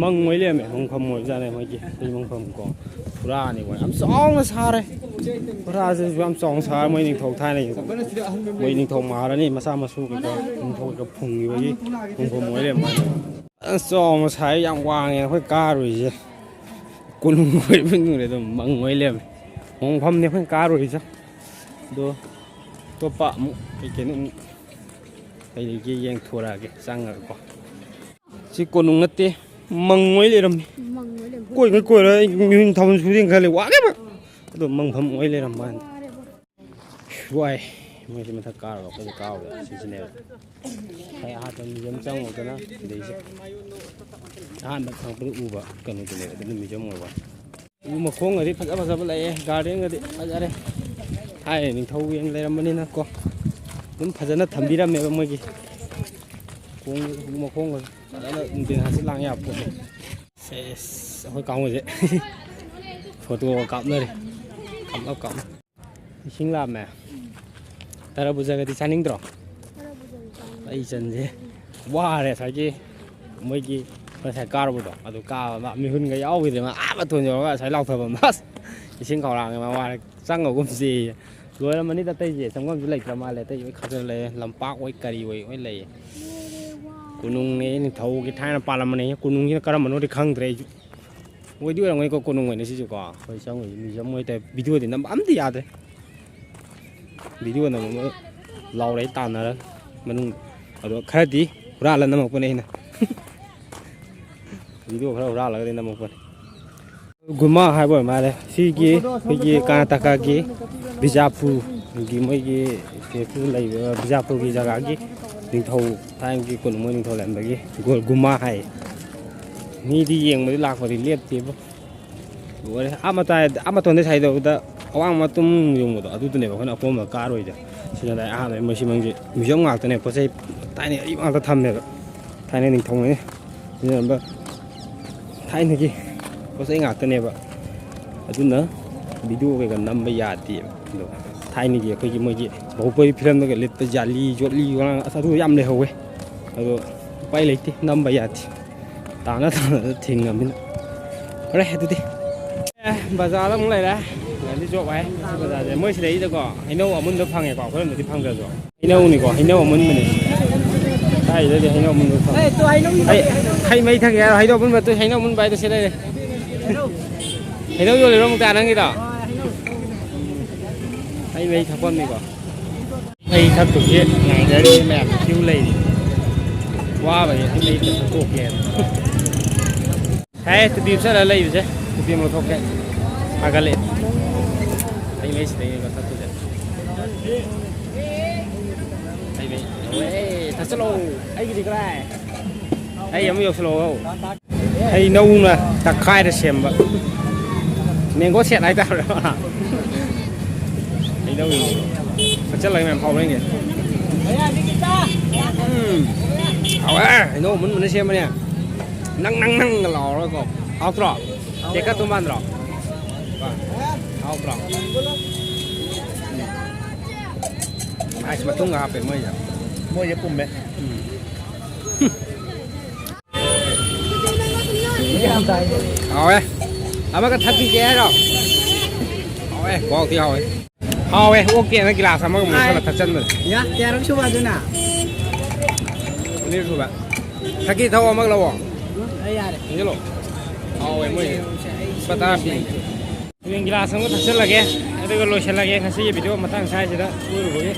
ꯃꯪ ꯑꯣꯏ ꯂꯩꯔꯝꯃꯦ, ꯃꯪꯐꯝ ꯑꯣꯏꯕꯖꯥꯠꯅꯦ ꯃꯣꯏꯒꯤ꯫ ꯁꯤ ꯃꯪꯐꯝ ꯀꯣ, ꯐꯨꯔꯥꯅꯤꯀꯣ, ꯌꯥꯝ ꯆꯥꯎꯅ ꯁꯥꯔꯦ꯫ ꯐꯨꯔꯥꯁꯤꯁꯨ ꯌꯥꯝ ꯆꯥꯎꯅ ꯁꯥꯔꯦ, ꯃꯣꯏ ꯅꯤꯡꯊꯧ ꯊꯥꯏꯅꯒꯤ, ꯃꯣꯏ ꯅꯤꯡꯊꯧ ꯃꯍꯥꯔꯥꯅꯤ ꯃꯆꯥ ꯃꯁꯨ ꯀꯩꯀꯥ, ꯅꯤꯡꯊꯧ ꯀꯩꯀꯥ ꯐꯨꯝꯈꯤꯕꯒꯤ ꯃꯪꯐꯝ ꯑꯣꯏ ꯂꯩꯔꯝꯕ ꯋꯥꯅꯤ꯫ ꯐꯖꯅ ꯆꯥꯎꯅ ꯁꯥꯏ, ꯌꯥꯝ ꯋꯥꯡꯉꯦ ꯑꯩꯈꯣꯏ ꯀꯥꯔꯨꯏꯁꯦ꯫ ꯀꯣꯅꯨꯡ ꯑꯣꯏꯕ ꯃꯅꯨꯡꯗ ꯑꯗꯨꯝ ꯃꯪ ꯑꯣꯏ ꯂꯩꯔꯝꯃꯦ꯫ ꯃꯪꯐꯝꯅꯦ ꯑꯩꯈꯣꯏꯅ ꯀꯥꯔꯨꯔꯤꯁꯦ꯫ ꯑꯗꯣ ꯑꯇꯣꯞꯄ ꯑꯃꯨꯛ ꯀꯩ ꯀꯩꯅꯣ ꯑꯃꯨꯛ ꯑꯩꯒꯤ ꯌꯦꯡꯊꯣꯔꯛꯑꯒꯦ ꯆꯪꯉꯒꯀꯣ꯫ ꯁꯤ ꯀꯣꯅꯨꯡ ꯅꯠꯇꯦ, ꯃꯪ ꯑꯣꯏ ꯂꯩꯔꯝꯃꯤ꯫ ꯃꯪ ꯑꯣꯏ ꯂꯩꯔꯝꯃꯤ꯫ ꯀꯣꯏꯒ ꯀꯣꯏꯔ ꯑꯩ ꯃꯤꯍꯨꯟ ꯊꯥꯕꯜ ꯁꯨꯗꯦꯅ ꯈꯜꯂꯤ, ꯋꯥꯒꯦꯕ꯫ ꯑꯗꯣ ꯃꯪꯐꯝ ꯑꯣꯏ ꯂꯩꯔꯝꯕ ꯋꯥꯅꯤ꯫ ꯋꯥꯔꯦꯕ꯫ ꯋꯥꯏ꯫ ꯃꯣꯏꯁꯤ ꯃꯊꯛ ꯀꯥꯔꯕ ꯑꯩꯈꯣꯏꯁꯨ ꯀꯥꯎꯔꯦ꯫ ꯁꯤꯁꯤꯅꯦꯕ ꯑꯩ ꯑꯍꯥꯟꯕ ꯃ꯭ꯌꯨꯖꯤꯌꯝ ꯆꯪꯉꯨꯗꯅ ꯑꯗꯩꯁꯦ ꯑꯍꯥꯟꯕ ꯈꯪꯉꯛꯄꯗ ꯎꯕ ꯀꯩꯅꯣꯗꯨꯅꯦꯕ꯫ ꯑꯗꯨꯅ ꯃ꯭ꯌꯨꯖꯤꯌꯝ ꯑꯣꯏꯕ꯫ ꯎ ꯃꯈꯣꯡꯒꯗꯤ ꯐꯖ ꯐꯖꯕ ꯂꯩꯌꯦ, ꯒꯥꯔꯗꯦꯟꯒꯗꯤ ꯐꯖꯔꯦ꯫ ꯊꯥꯏꯅ ꯅꯤꯡꯊꯧꯒꯤ ꯂꯩꯔꯝꯕꯅꯤꯅꯀꯣ ꯑꯗꯨꯝ ꯐꯖꯅ ꯊꯝꯕꯤꯔꯝꯃꯦꯕ ꯃꯣꯏꯒꯤ꯫ ꯀꯣꯡ ꯎ ꯃꯈꯣꯡꯒꯗꯤ ꯐꯖꯅ ꯅꯨꯡꯊꯤꯜ ꯍꯥꯡꯆꯤꯠ ꯂꯥꯡ ꯌꯥꯕ ꯄꯣꯠꯅꯤ꯫ ꯁꯦꯁ, ꯑꯩꯈꯣꯏ ꯀꯥꯡꯕꯨꯁꯦ ꯐꯣꯇꯣꯒ ꯀꯥꯞꯅꯔꯤ꯫ ꯀꯥꯞꯅ ꯀꯥꯞꯅ꯫ ꯏꯁꯤꯡ ꯂꯥꯝꯃꯦ꯫ ꯇꯔꯕꯨꯖꯒꯗꯤ ꯆꯥꯅꯤꯡꯗ꯭ꯔꯣ? ꯑꯩ ꯆꯟꯁꯦ ꯋꯥꯔꯦ꯫ ꯉꯁꯥꯏꯒꯤ ꯃꯣꯏꯒꯤ ꯉꯁꯥꯏ ꯀꯥꯔꯨꯕꯗꯣ ꯑꯗꯨ ꯀꯥꯕ ꯃꯥ ꯃꯤꯍꯨꯟꯒ ꯌꯥꯎꯈꯤꯗ꯭ꯔꯦ꯫ ꯃꯥ ꯑꯥ ꯃꯇꯣꯟ ꯌꯧꯔꯒ ꯉꯁꯥꯏ ꯂꯥꯎꯊꯕ ꯑꯃ ꯑꯁ ꯏꯁꯤꯡ ꯈꯧꯔꯥꯡꯉꯦ꯫ ꯃꯥ ꯋꯥꯔꯦ꯫ ꯆꯪꯉꯒꯨꯝꯁꯦꯌꯦ꯫ ꯂꯣꯏꯔꯝꯃꯅꯤꯗ ꯑꯇꯩꯁꯦ꯫ ꯆꯪꯐꯝꯁꯨ ꯂꯩꯇ꯭ꯔ ꯃꯥꯜꯂꯦ꯫ ꯑꯇꯩ ꯂꯣꯏ ꯈꯥꯖꯤꯜꯂ ꯂꯩꯔꯦ꯫ ꯂꯝꯄꯥꯛ ꯑꯣꯏ ꯀꯔꯤ ꯑꯣꯏ ꯂꯣꯏ ꯂꯩꯌꯦ꯫ ꯀꯣꯅꯨꯡꯅꯦ ꯅꯤꯡꯊꯧꯒꯤ ꯊꯥꯏꯅ ꯄꯥꯜꯂꯝꯕꯅꯦ꯫ ꯀꯣꯅꯨꯡꯁꯤꯅ ꯀꯔꯝꯕꯅꯣꯗꯤ ꯈꯪꯗ꯭ꯔꯦ ꯑꯩꯁꯨ꯫ ꯑꯣꯏꯗꯤ ꯑꯣꯏꯔꯝꯒꯅꯤꯀꯣ ꯀꯣꯅꯨꯡ ꯑꯣꯏꯅ ꯁꯤꯁꯨꯀꯣ꯫ ꯑꯩꯈꯣꯏ ꯆꯪꯉꯣꯏꯁꯦ ꯃ꯭ꯌꯨꯖꯤꯌꯝ ꯑꯣꯏ ꯇꯧꯋꯦ꯫ ꯚꯤꯗꯤꯑꯣꯗꯤ ꯅꯝꯕ ꯑꯝꯇ ꯌꯥꯗ꯭ꯔꯦ꯫ ꯚꯤꯗꯤꯑꯣ ꯅꯝꯕ ꯂꯥꯎꯔꯦ ꯇꯥꯟꯅꯔꯒ ꯃꯅꯨꯡꯗ꯫ ꯑꯗꯣ ꯈꯔꯗꯤ ꯍꯨꯔꯥꯜꯂ ꯅꯝꯃꯛꯄꯅꯦ ꯑꯩꯅ꯫ ꯚꯤꯗꯤꯑꯣ ꯈꯔ ꯍꯨꯔꯥꯜꯂꯒꯗꯤ ꯅꯝꯃꯛꯄꯅꯦ꯫ ꯒꯨꯃꯥ ꯍꯥꯏꯕ ꯑꯣꯏꯔ ꯃꯥꯜꯂꯦ꯫ ꯁꯤꯒꯤ ꯑꯩꯈꯣꯏꯒꯤ ꯀꯔꯅꯥꯇꯀꯥꯒꯤ ꯕꯤꯖꯥꯄꯨꯔꯒꯤ ꯃꯣꯏꯒꯤ ꯁꯤꯗ ꯂꯩꯕ ꯕꯤꯖꯥꯄꯨꯔꯒꯤ ꯖꯒꯥꯒꯤ ꯅꯤꯡꯊꯧ ꯊꯥꯏꯅꯒꯤ ꯀꯣꯅꯨꯡꯃꯩ ꯅꯤꯡꯊꯧ ꯂꯩꯔꯝꯕꯒꯤ ꯒꯣꯜ ꯒꯨꯃꯥ ꯍꯥꯏ꯫ ꯃꯤꯗꯤ ꯌꯦꯡꯕꯗꯤ ꯂꯥꯛꯄꯗꯤ ꯂꯦꯞꯇꯦꯕ꯫ ꯂꯣꯏꯔꯦ꯫ ꯑꯥ ꯃꯇꯥꯏ-, ꯑꯥ ꯃꯇꯣꯟꯗ ꯁꯥꯏꯗꯧꯕꯗ ꯑꯋꯥꯡ ꯃꯇꯨꯝ ꯌꯣꯡꯕꯗꯣ ꯑꯗꯨꯗꯨꯅꯦꯕ ꯑꯩꯈꯣꯏꯅ ꯑꯄꯣꯝꯕ ꯀꯥꯔꯣꯏꯗ꯫ ꯁꯤꯗ ꯑꯗꯥꯏ ꯑꯍꯥꯟꯕ ꯃꯣꯏ ꯁꯤꯃꯪꯁꯦ ꯃ꯭ꯌꯨꯖꯤꯌꯝ ꯉꯥꯛꯇꯅꯦ꯫ ꯄꯣꯠ ꯆꯩ ꯊꯥꯏꯅ ꯑꯔꯤꯕ ꯉꯥꯛꯇ ꯊꯝꯃꯦꯕ꯫ ꯊꯥꯏꯅ ꯅꯤꯡꯊꯧꯉꯩꯅ ꯁꯤꯖꯤꯟꯅꯔꯝꯕ ꯊꯥꯏꯅꯒꯤ ꯄꯣꯠ ꯆꯩ ꯉꯥꯛꯇꯅꯦꯕ꯫ ꯑꯗꯨꯅ ꯚꯤꯗꯤꯑꯣ ꯀꯩꯀꯥ ꯅꯝꯕ ꯌꯥꯗꯦꯕ꯫ ꯑꯗꯣ ꯊꯥꯏꯅꯒꯤ ꯑꯩꯈꯣꯏꯒꯤ ꯃꯣꯏꯒꯤ ꯕꯥꯍꯨꯕꯂꯤ ꯐꯤꯂꯝꯗꯒ ꯂꯤꯠꯄ ꯖꯥꯂꯤ, ꯖꯣꯠꯂꯤ, ꯋꯥꯉꯥꯡ ꯑꯁ ꯑꯗꯨ ꯌꯥꯝ ꯂꯩꯍꯧꯋꯦ꯫ ꯑꯗꯣ ꯎꯄꯥꯏ ꯂꯩꯇꯦ, ꯅꯝꯕ ꯌꯥꯗꯦ꯫ ꯇꯥꯅ ꯇꯥꯅ ꯊꯤꯡꯉꯃꯤꯅ꯫ ꯐꯔꯦ ꯑꯗꯨꯗꯤ꯫ ꯑꯦ, ꯕꯖꯥꯔꯗ ꯑꯃꯨꯛ ꯂꯩꯔꯦ꯫ ꯒꯥꯟꯙꯤ ꯆꯧꯛ ꯍꯥꯏ ꯁꯤ ꯕꯖꯥꯔꯁꯦ꯫ ꯃꯣꯏ ꯁꯤꯗꯩꯗꯀꯣ ꯍꯩꯅꯧ ꯑꯃꯨꯟꯕ ꯐꯪꯉꯦꯀꯣ, ꯑꯩꯈꯣꯏꯔꯣꯝꯗꯗꯤ ꯐꯪꯗ꯭ꯔꯁꯨ꯫ ꯍꯩꯅꯧꯅꯤꯀꯣ, ꯍꯩꯅꯧ ꯑꯃꯨꯟꯕꯅꯦ꯫ ꯁ꯭ꯋꯥꯏꯗꯗꯤ ꯍꯩꯅꯧ ꯑꯃꯨꯟꯕ ꯐꯪꯉꯦ꯫ ꯑꯩ, ꯍꯩ ꯃꯍꯤ ꯊꯛꯀꯦ ꯍꯥꯏꯔꯣ? ꯍꯩꯅꯧ ꯑꯃꯨꯟꯕ, ꯍꯩꯅꯧ ꯑꯃꯨꯟꯕ ꯍꯥꯏꯗꯣ ꯁꯤ ꯂꯩꯔꯦ꯫ ꯍꯩꯅꯧ ꯌꯣꯜꯂꯤꯔꯣ ꯑꯃꯨꯛꯇ ꯅꯪꯒꯤꯗꯣ? ꯍꯩ ꯃꯍꯤ ꯊꯛꯐꯝꯅꯤꯀꯣ꯫ ꯃꯩ ꯊꯛꯇꯨꯒꯤ ꯉꯥꯏꯅꯔꯤ ꯃꯌꯥꯝ ꯀ꯭ꯌꯨ ꯂꯩꯔꯤ꯫ ꯋꯥꯕꯒꯤ ꯃꯩ ꯊꯛꯇ ꯇꯣꯛꯀꯦꯅ꯫ ꯍꯦ, ꯇꯨꯄꯤ ꯎꯞꯁꯜꯂ ꯂꯩꯕꯁꯦ꯫ ꯇꯨꯄꯤ ꯑꯃ ꯂꯧꯊꯣꯛꯀꯦ꯫ ꯐꯒꯠꯂꯦ꯫ ꯑꯩ ꯃꯩ ꯁꯤꯗꯩꯅꯦ ꯀꯛꯊꯠꯇꯣꯏꯁꯦ꯫ ꯑꯩ ꯃꯩ꯫ ꯑꯦ, ꯊꯛꯆꯜꯂꯣ꯫ ꯑꯩꯒꯤꯗꯤ ꯀꯔꯥꯏ? ꯑꯩ ꯑꯃ ꯌꯧꯁꯜꯂꯛꯑꯣ꯫ ꯍꯩꯅꯧꯅ ꯇꯛꯈꯥꯏꯔ ꯁꯦꯝꯕ꯫ ꯃꯦꯡꯒꯣ ꯁꯦꯠ ꯍꯥꯏꯇꯥꯔꯦ꯫ ꯍꯩꯅꯧ꯫ ꯊꯛꯆꯜꯂꯒ ꯃꯌꯥꯝ ꯐꯥꯎꯕ ꯌꯦꯡꯒꯦ꯫ ꯎꯝ꯫ ꯍꯥꯎꯋꯦ꯫ ꯍꯩꯅꯧ ꯑꯃꯨꯟꯕꯅ ꯁꯦꯝꯕꯅꯦ꯫ ꯅꯪ, ꯅꯪ, ꯅꯪꯒ ꯂꯥꯎꯔꯒꯀꯣ꯫ ꯍꯥꯎꯇ꯭ꯔꯣ? ꯀꯦꯛꯀꯠꯇꯨ ꯃꯥꯟꯗ꯭ꯔꯣ? ꯍꯥꯎꯇ꯭ꯔꯣ? ꯑꯥꯏꯁ ꯃꯇꯨꯡꯒ ꯍꯥꯞꯄꯦ ꯃꯣꯏꯁꯦ꯫ ꯃꯣꯏꯁꯦ ꯄꯨꯝꯃꯦ꯫ ꯎꯝ꯫ ꯍꯥꯎꯋꯦ꯫ ꯑꯃꯒ ꯊꯛꯈꯤꯒꯦ ꯍꯥꯏꯔꯣ? ꯍꯥꯎꯋꯦ, ꯈꯨꯍꯥꯎ ꯊꯤ ꯍꯥꯎꯋꯦ꯫ ꯍꯥꯎꯋꯦ, ꯑꯣꯛꯇꯦꯅ ꯒꯤꯂꯥꯁ ꯑꯃꯒ ꯑꯃꯨꯛ ꯂꯧꯁꯜꯂ ꯊꯛꯆꯟꯕꯅꯦ꯫ ꯌꯥ, ꯀꯌꯥꯔꯛ ꯁꯨꯕ ꯑꯗꯨꯅ? ꯑꯅꯤꯔꯛ ꯁꯨꯕ꯫ ꯊꯛꯀꯤ ꯊꯛꯑꯣ, ꯑꯃꯒ ꯂꯧꯑꯣ꯫ ꯑꯩ ꯌꯥꯔꯦ꯫ ꯊꯛꯆꯜꯂꯣ꯫ ꯍꯥꯎꯋꯦ ꯃꯣꯏ꯫ ꯂꯨꯄꯥ ꯇꯔꯥ ꯄꯤ꯫ ꯍꯌꯦꯡ ꯒꯤꯂꯥꯁ ꯑꯃꯒ ꯊꯛꯆꯜꯂꯒꯦ, ꯑꯗꯨꯒ ꯂꯣꯏꯁꯤꯜꯂꯒꯦ ꯉꯁꯤꯒꯤ ꯚꯤꯗꯤꯑꯣ ꯃꯇꯥꯡ ꯁ꯭ꯋꯥꯏꯁꯤꯗ ꯀꯣꯏꯔꯨꯕꯒꯤ꯫